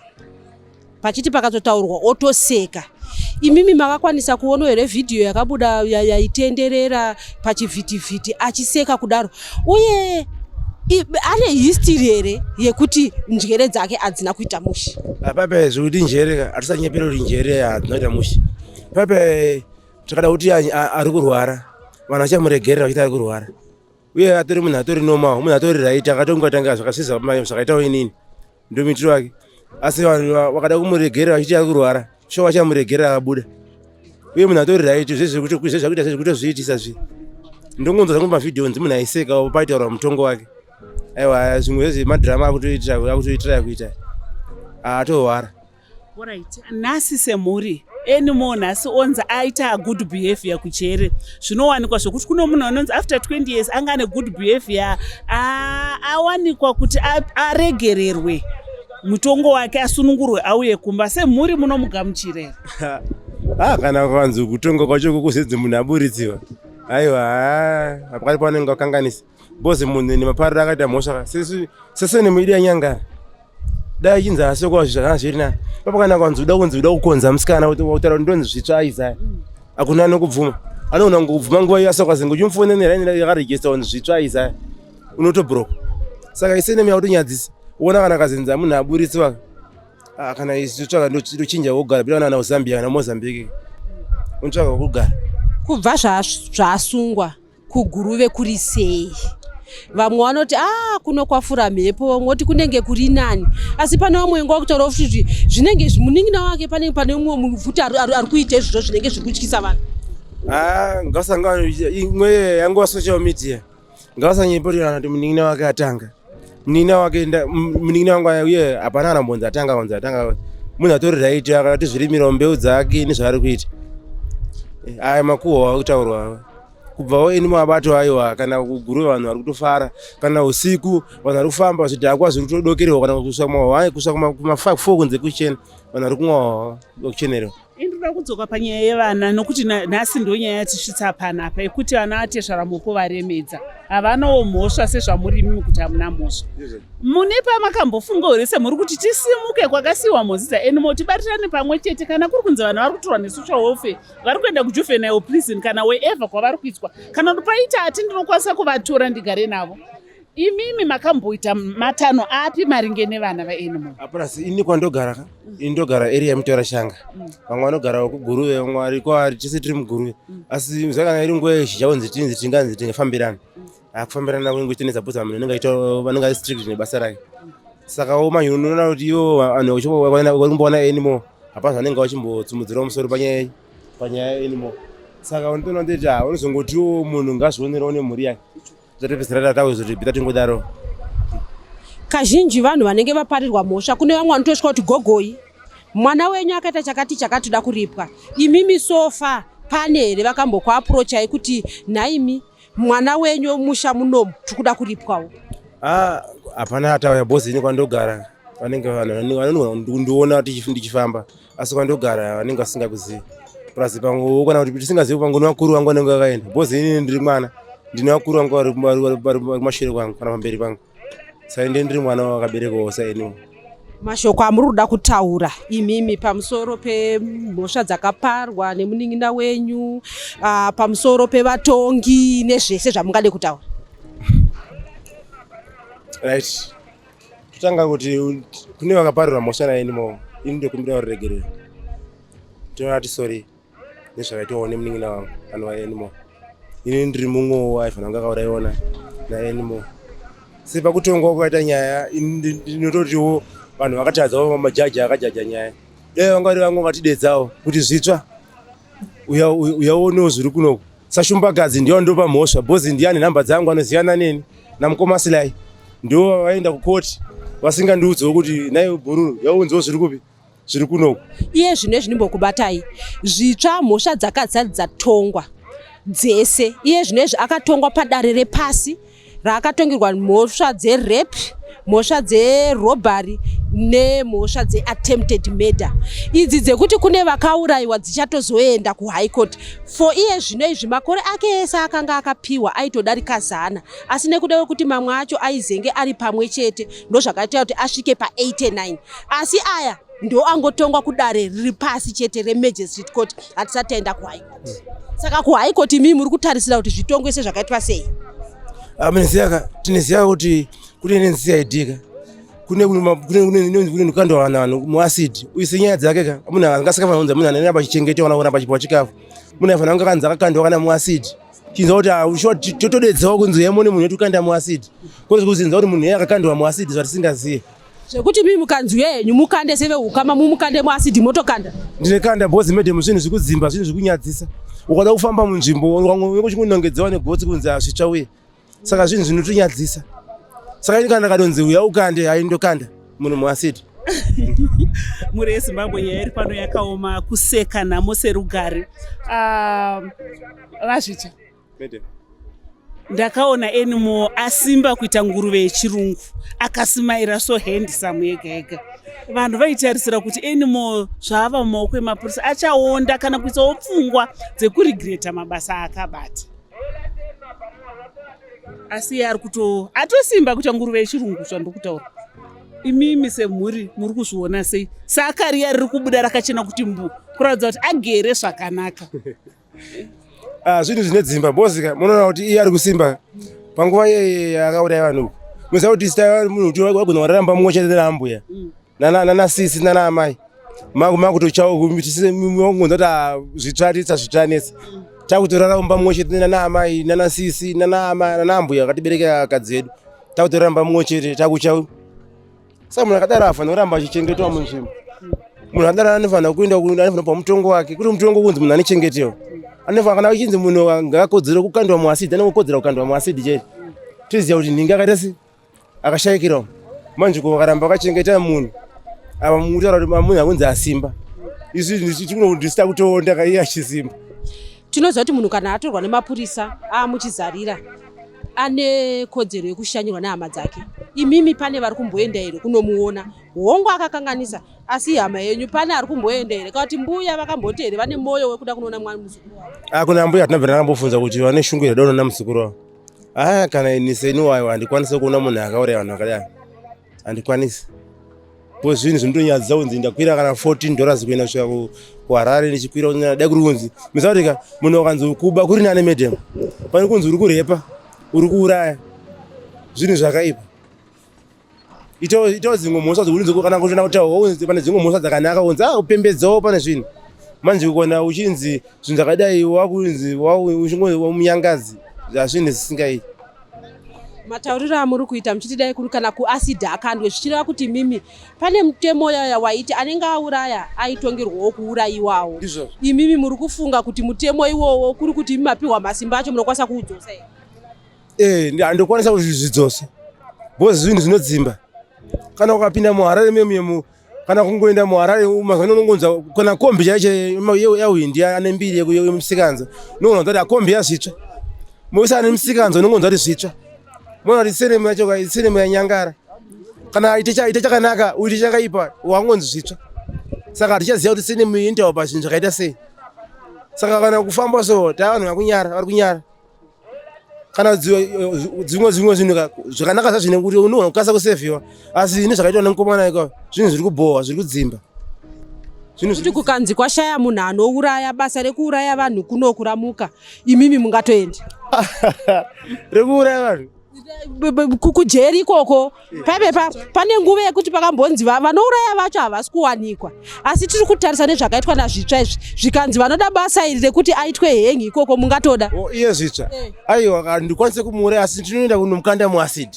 pachiti pakatotaurwa otoseka. Imimi makakwanisa kuona here vhidhiyo yakabuda yaitenderera pachivhitivhiti achiseka kudaro? Uye ane history here yekuti njere dzake hadzina kuita mushe? Apape zvekuti njere, hatisanyepera kuti njere hadzina kuita mushe. Pape takada kuti ari kurwara, vanhu vachamuregerera vachiti ari kurwara, uye atori munhu atori normal, munhu atori right, akatonga tanga zvakasiza zvakaitawo inini, ndo muitiro wake. Asi vanhu vakada kumuregerera vachiti ari kurwara, sho vachamuregerera akabuda, uye munhu atori right. Zvezvakuita zvekutozviitisa zvi ndongonzwa zvangu mavhidhiyo nzi munhu aiseka paitaurwa mutongo wake. Aiwa, zvimwe zvezvemadhirama akutoitira kuita atorwara. Alright, nhasi semhuri, Anymore nhasi onzi aita good behavior kujere. Zvinowanikwa zvokuti kuno munhu anonzi after 20 years anga ane good behavior, awanikwa kuti aregererwe mutongo wake, asunungurwe, auye kumba. Semhuri munomugamuchira here? Ah, kana kwanzi kutonga kwacho kukusedzi munhu aburitsiwa, aiwa, hapakati pavanenge vakanganisa, because munhu nemapariro akaita mhosva sese nemuidi yanyangara, dai achinzi asokwa zvakanga zviri nani. Papo kana kwanzi uda kunzi uda kukonza musikana, utaura kuti ndonzi Zvitsva Aisaya, hakuna anokubvuma, anoona ngokubvuma nguva iyo asokwa zinge uchimufonera neraini yakarejista kunzi Zvitsva Aisaya. Unotobroka. Saka isenemi yakutonyadzisa. Uona kana kazinza munhu aburitswa ah, kana isu tsvaka ndochinja kugara bila kana kuZambia kana Mozambique. Unotsvaka kugara. Kubva zvaasungwa kuGuruve kuri sei? Vamwe vanoti a ah, kuno kwafura mhepo, vamwe voti kunenge kuri nani, asi pane vamwe nguva kutaura futi kuti zvinenge munin'ina wake pane pane mumwe futi ari kuita izvozvo zvinenge zviri kutyisa vanhu. Ah, ngasanga imwe yanguva social media ngavasanyepererana kuti munin'ina wake atanga munin'ina wake munin'ina wangu uye hapana kana mbonzi atanga konzi atanga munhu atori right akatizvirimirawo mbeu dzake nezvaari kuita eh, aya makuhwa akutaurwa kubvawo ini mabato aiwa kana kuguru vanhu vari kutofara kana usiku vanhu vari kufamba zvidhakwa zviri kutodokerwa kana kusvika kumahwai kusvika kuma4 kunze kuchena vanhu vari kumwa kuchenerwa Ndinoda kudzoka panyaya yevana nokuti nhasi ndo nyaya yatisvitsa panapa yekuti vana vatezvara muri kuvaremedza havanawo mhosva sezvamuri imimi kuti hamuna mhosva mune pamakambofunga here semuri kuti tisimuke kwakasiyiwa mhozi dzaanymore tibatirane pamwe chete kana kuri kunzi vana vari kutorwa nesocial welfare vari kuenda kujuvenile prison kana wherever kwavari kuiswa kana kuti paita ati ndinokwanisa kuvatora ndigare navo Imimi makamboita matanho api maringe nevana vaAnymore? Apurasi ah, ini kwandogara ka ini ndogara area yemutora shanga mm. vamwe vanogara kuguruve vamwe vari kwaari tese tiri muguruve mm. asi zvakanga iri nguva yezhizha kunzi tinzi tinganzi tingafambirana mm. akufambirana ah, kunenge kuchinetsa bhozi vanhu vanenge vanenge ari strict nebasa rake saka wo manje unoona kuti ivo vanhu vari kumboona anymore hapana zvanenge vachimbotsumudzirawo musoro panyaya panyaya anymore saka unotoona kuti ah, unozongotiwo munhu ngazvionerewo nemhuri yake Zvatopedzisira tatauzoti tingodaro. Kazhinji vanhu vanenge vaparirwa mhosva kune vamwe vanotosvika kuti gogoi mwana wenyu akaita chakati chakati toda kuripwa. Imimi sofa pane here vakambokuaprochai kuti nhaimi mwana wenyu wemusha munomu tiri kuda kuripwawo? Ah, hapana atauya boss ini kwandogara vanenge vanhu vanogona kundiona ndichifamba asi kwandogara vanenge vasingakuzivi plus pamwe kana kuti tisingazivi pamwe nevakuru vangu vanenge vakaenda because inini ndiri mwana ndine vakuru vangu vari kumashure kwangu kana pamberi pangu saka ndini ndiri mwana wakaberekwawo sainiwo mashoko amuri kuda kutaura imimi pamusoro pemhosva dzakaparwa nemunin'ina wenyu uh, pamusoro pevatongi nezvese zvamungade kutaura right Totanga kuti kune vakaparirwa mhosva naAnymore, ini ndokumbira ruregerero. Tinovati sorry nezvakaitwawo nemunin'ina wangu anova Anymore. Ini ndiri mumwewo aifanira kunge akauraiwa naAnymore. Sepakutongwa kwakaita nyaya, ndinototiwo vanhu vakatadzawo majaji akajaja nyaya. Dai vanga vari vamwe vakatidedzawo kuti zvitsva uyauonewo zviri kunoku. Sashumbakadzi ndiyo ndopa mhosva bhozi ndiye ane nhamba dzangu anoziyana neni namukoma Silai ndivo vaenda kukoti vasingandiudzewo kuti nai bhururu yaunzewo zviri kupi zviri kunoku. Iye zvino zvinimbokubatai zvitsva mhosva dzakadzati dzatongwa dzese iye zvino izvi akatongwa padare repasi raakatongerwa mhosva dzerape mhosva dzerobbery nemhosva dzeattempted murder idzi dzekuti kune vakaurayiwa dzichatozoenda kuhigh court for iye zvino izvi makore ake ese akanga akapiwa aitodarika zana asi nekuda kwekuti mamwe acho aizenge ari pamwe chete ndozvakaita kuti asvike pa89 asi aya ndo angotongwa kudare riri pasi chete remagistrate court hatisati taenda kuhigh court saka kuhigh court imii muri kutarisira kuti zvitongwe sezvakaitwa sei ah, tinoziva kuti kune ncid ka kune kune kukandwa vanhu muacid uise nyaya dzake ka munhu angasakafanira kunzi munhu anenge achichengetwa kana kuramba achipiwa chikafu munhu aifanira kunge akanzi akakandwa kana muacid chinzwa kuti ah, totodedzawo kunzi yemone munhu wetukanda muacid kwete kuzinzwa kuti munhu iye akakandwa muacid zvatisingazive zvekuti mii mukanzi uye henyu mukande sevehukama mumukande muasidi motokanda ndinekanda bhozi madam zvinhu zvikudzimba zvinhu zvikunyadzisa ukada kufamba munzvimbo vamwe vekuchingonongedzewa negotsi kunzi hazvitsva uye saka zvinhu zvinotonyadzisa saka ini kana ndakatonzi uya ukande aindokanda munhu muasidi mhuri yezimbabwe nyaya iri pano yakaoma kuseka nhamo serugare ah, vazvitsva Ndakaona Anymore asimba kuita nguruve yechirungu akasimaira so handsome yega yega. Vanhu vaitarisira kuti Anymore zvaava mumaoko emapurisa achaonda kana kuisawo pfungwa dzekuregreta mabasa aakabata. Asi iye ari kuto atosimba kuita nguruve yechirungu zvandiri kutaura. Imimi semhuri muri kuzviona sei? Saka riya riri kubuda rakachena kuti mbu kuratidza kuti agere zvakanaka. Ah, zvinhu zvine dzimba bozika munoona kuti iye ari kusimba Panguva iyeye akauraya vanhu uku. Muziva kuti sita munhu kuti wagona wararamba mumwe chete naambuya. Nana nana sisi nana amai. Maku makutochawo kungonza kuti ah, zvitsva titsa zvitsva netsa. Takutorara mumba mumwe chete nana amai nana sisi nana amai nana ambuya akatibereka akadzi edu. Takutorara mumba mumwe chete takucha. Saka munhu akadaro afanira kuramba achichengetwa munzvimbo. Munhu akadaro anofanira kuenda anofanira kupa mutongo wake. Kuti mutongo kunzi munhu anochengetewa. Anofanira kana achinzi munhu ngaakodzere kukandwa muasidi anokodzera kukandwa muasidi chete. Toziva kuti nhingi akaita sei akashaikirawo. Manje ko vakaramba vakachengeta munhu apa mutaura kuti munhu akunzi asimba. Isu tinokuti kutoonda kaiye achisimba. Tinoziva kuti munhu kana atorwa nemapurisa amuchizarira ane kodzero yekushanyirwa nehama dzake. Imimi pane vari kumboenda here kunomuona? Hongu akakanganisa asi hama yenyu pane ari kumboenda here? Kana kuti mbuya vakamboti here vane mwoyo wekuda kunoona mwana muzukuru wavo? Ah, kuna mbuya hatina bvira ndakambobvunza kuti vane shungu here kunoona muzukuru wavo. Ah, kana ini seni wayo handikwanisi kuona munhu akauraya vanhu vakadai. Handikwanisi. Because zvinhu zvinotonyadzisa kunzi ndakwira kana 14 dollars kuenda kusvika kuHarare ndichikwira dai kuri kunzi muziva kuti ka munhu wakanzi kuba kuri nane madam pane kunzi uri kurepa uri kuuraya zvinhu zvakaipa itawo dzimwe mhosva dzekuti kana kutoenda kutaura unzi pane dzimwe mhosva dzakanaka unzi ah kupembedzawo pane zvinhu manje kuona uchinzi zvinhu zvakadai wakunzi uchingomunyangadzi zvazvinhu zvisingaiti Matauriro amuri kuita muchiti dai kuri kana kuacid akandwe zvichireva kuti mimi pane mutemo yaya waiti anenge auraya aitongerwawo kuurayiwawo. Imimi muri kufunga kuti mutemo iwowo kuri kuti imi mapiwa masimba acho munokwanisa kuudzosa here? Eh, handikwanisa kuzvidzosa because zvinhu zvinodzimba. Kana ukapinda muHarare memu kana kungoenda muHarare mazuva ano unongonzwa kana kombi chaicho yahwindi ane mbiri yemusikanza unongonzwa kuti akombi yazvitsva moisa ane musikanza unongonzwa kuti zvitsva moona kuti senemu yacho senemu yanyangara kana ite chakanaka uite chakaipa wangonzi zvitsva saka hatichaziva kuti senemu inotaura pazvinhu zvakaita sei saka kana kufamba so tavanhu vakunyara vari kunyara kana dzimwe zvimwe zvinhu zvakanaka zvazvine kuti unogona kukasika kusevhiwa asi ini zvakaitwa nemukomana iko zvinhu zviri kubhowa zviri kudzimba zvinhu kuti kukanzi kwashaya munhu anouraya basa rekuuraya vanhu kuno kuramuka imimi mungatoenda rekuuraya vanhu kujeri ikoko paive pane nguva yekuti pakambonzi vanouraya vacho havasi kuwanikwa asi tiri kutarisa nezvakaitwa nazvitsva izvi zvikanzi vanoda basa iri rekuti aitwe hengi ikoko mungatoda oh, iye zvitsva eh. aiwa handikwanise kumuuraya asi tinoenda kunomukanda muacid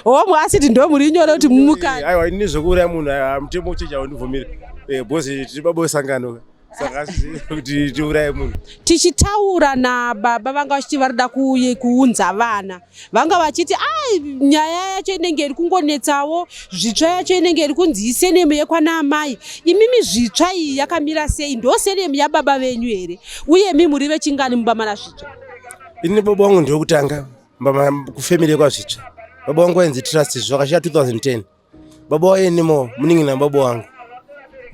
o oh, muacid ndo muri nyore kuti mumukanda eh, aiwa ini zvekuuraya munhu mutemo uchechi haundibvumiri eh, bhozi tiri baba wesangano saka kuti tiuraye munhu tichitaura nababa vanga vachiti varida kuunza vana vanga vachiti ai nyaya yacho inenge iri kungonetsawo zvitsva yacho inenge iri kunzi isenemu yekwana amai imimi zvitsva iyi yakamira sei ndo senemu yababa venyu here uye mi muri vechingani mumba mana zvitsva ini baba wangu ndewekutanga kufamily yekwazvitsva baba wangu vainzi trust zvakashiya 2010 baba waenimo munin'ina baba wangu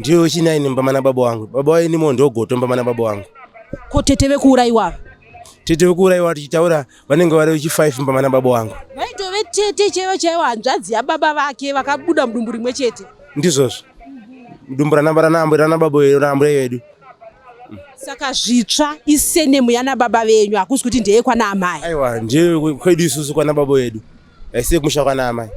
ndiye wechinaini mumba mana baba wangu baba waenimo ndogoto mumba mana baba wangu ko tete vekuurayiwa tete vekuurayiwa tichitaura vanenge vari vechi5 mumba mana baba wangu vaitove tete chaivo chaivo hanzvadzi yababa vake vakabuda mudumbu rimwe chete ndizvozvo mudumbu ranababa yedu saka zvitsva isenemu yana baba venyu hakusi kuti ndeye kwana amai aiwa ndiye kwedu isusu kwana baba vedu haisi yekumusha kwana amai.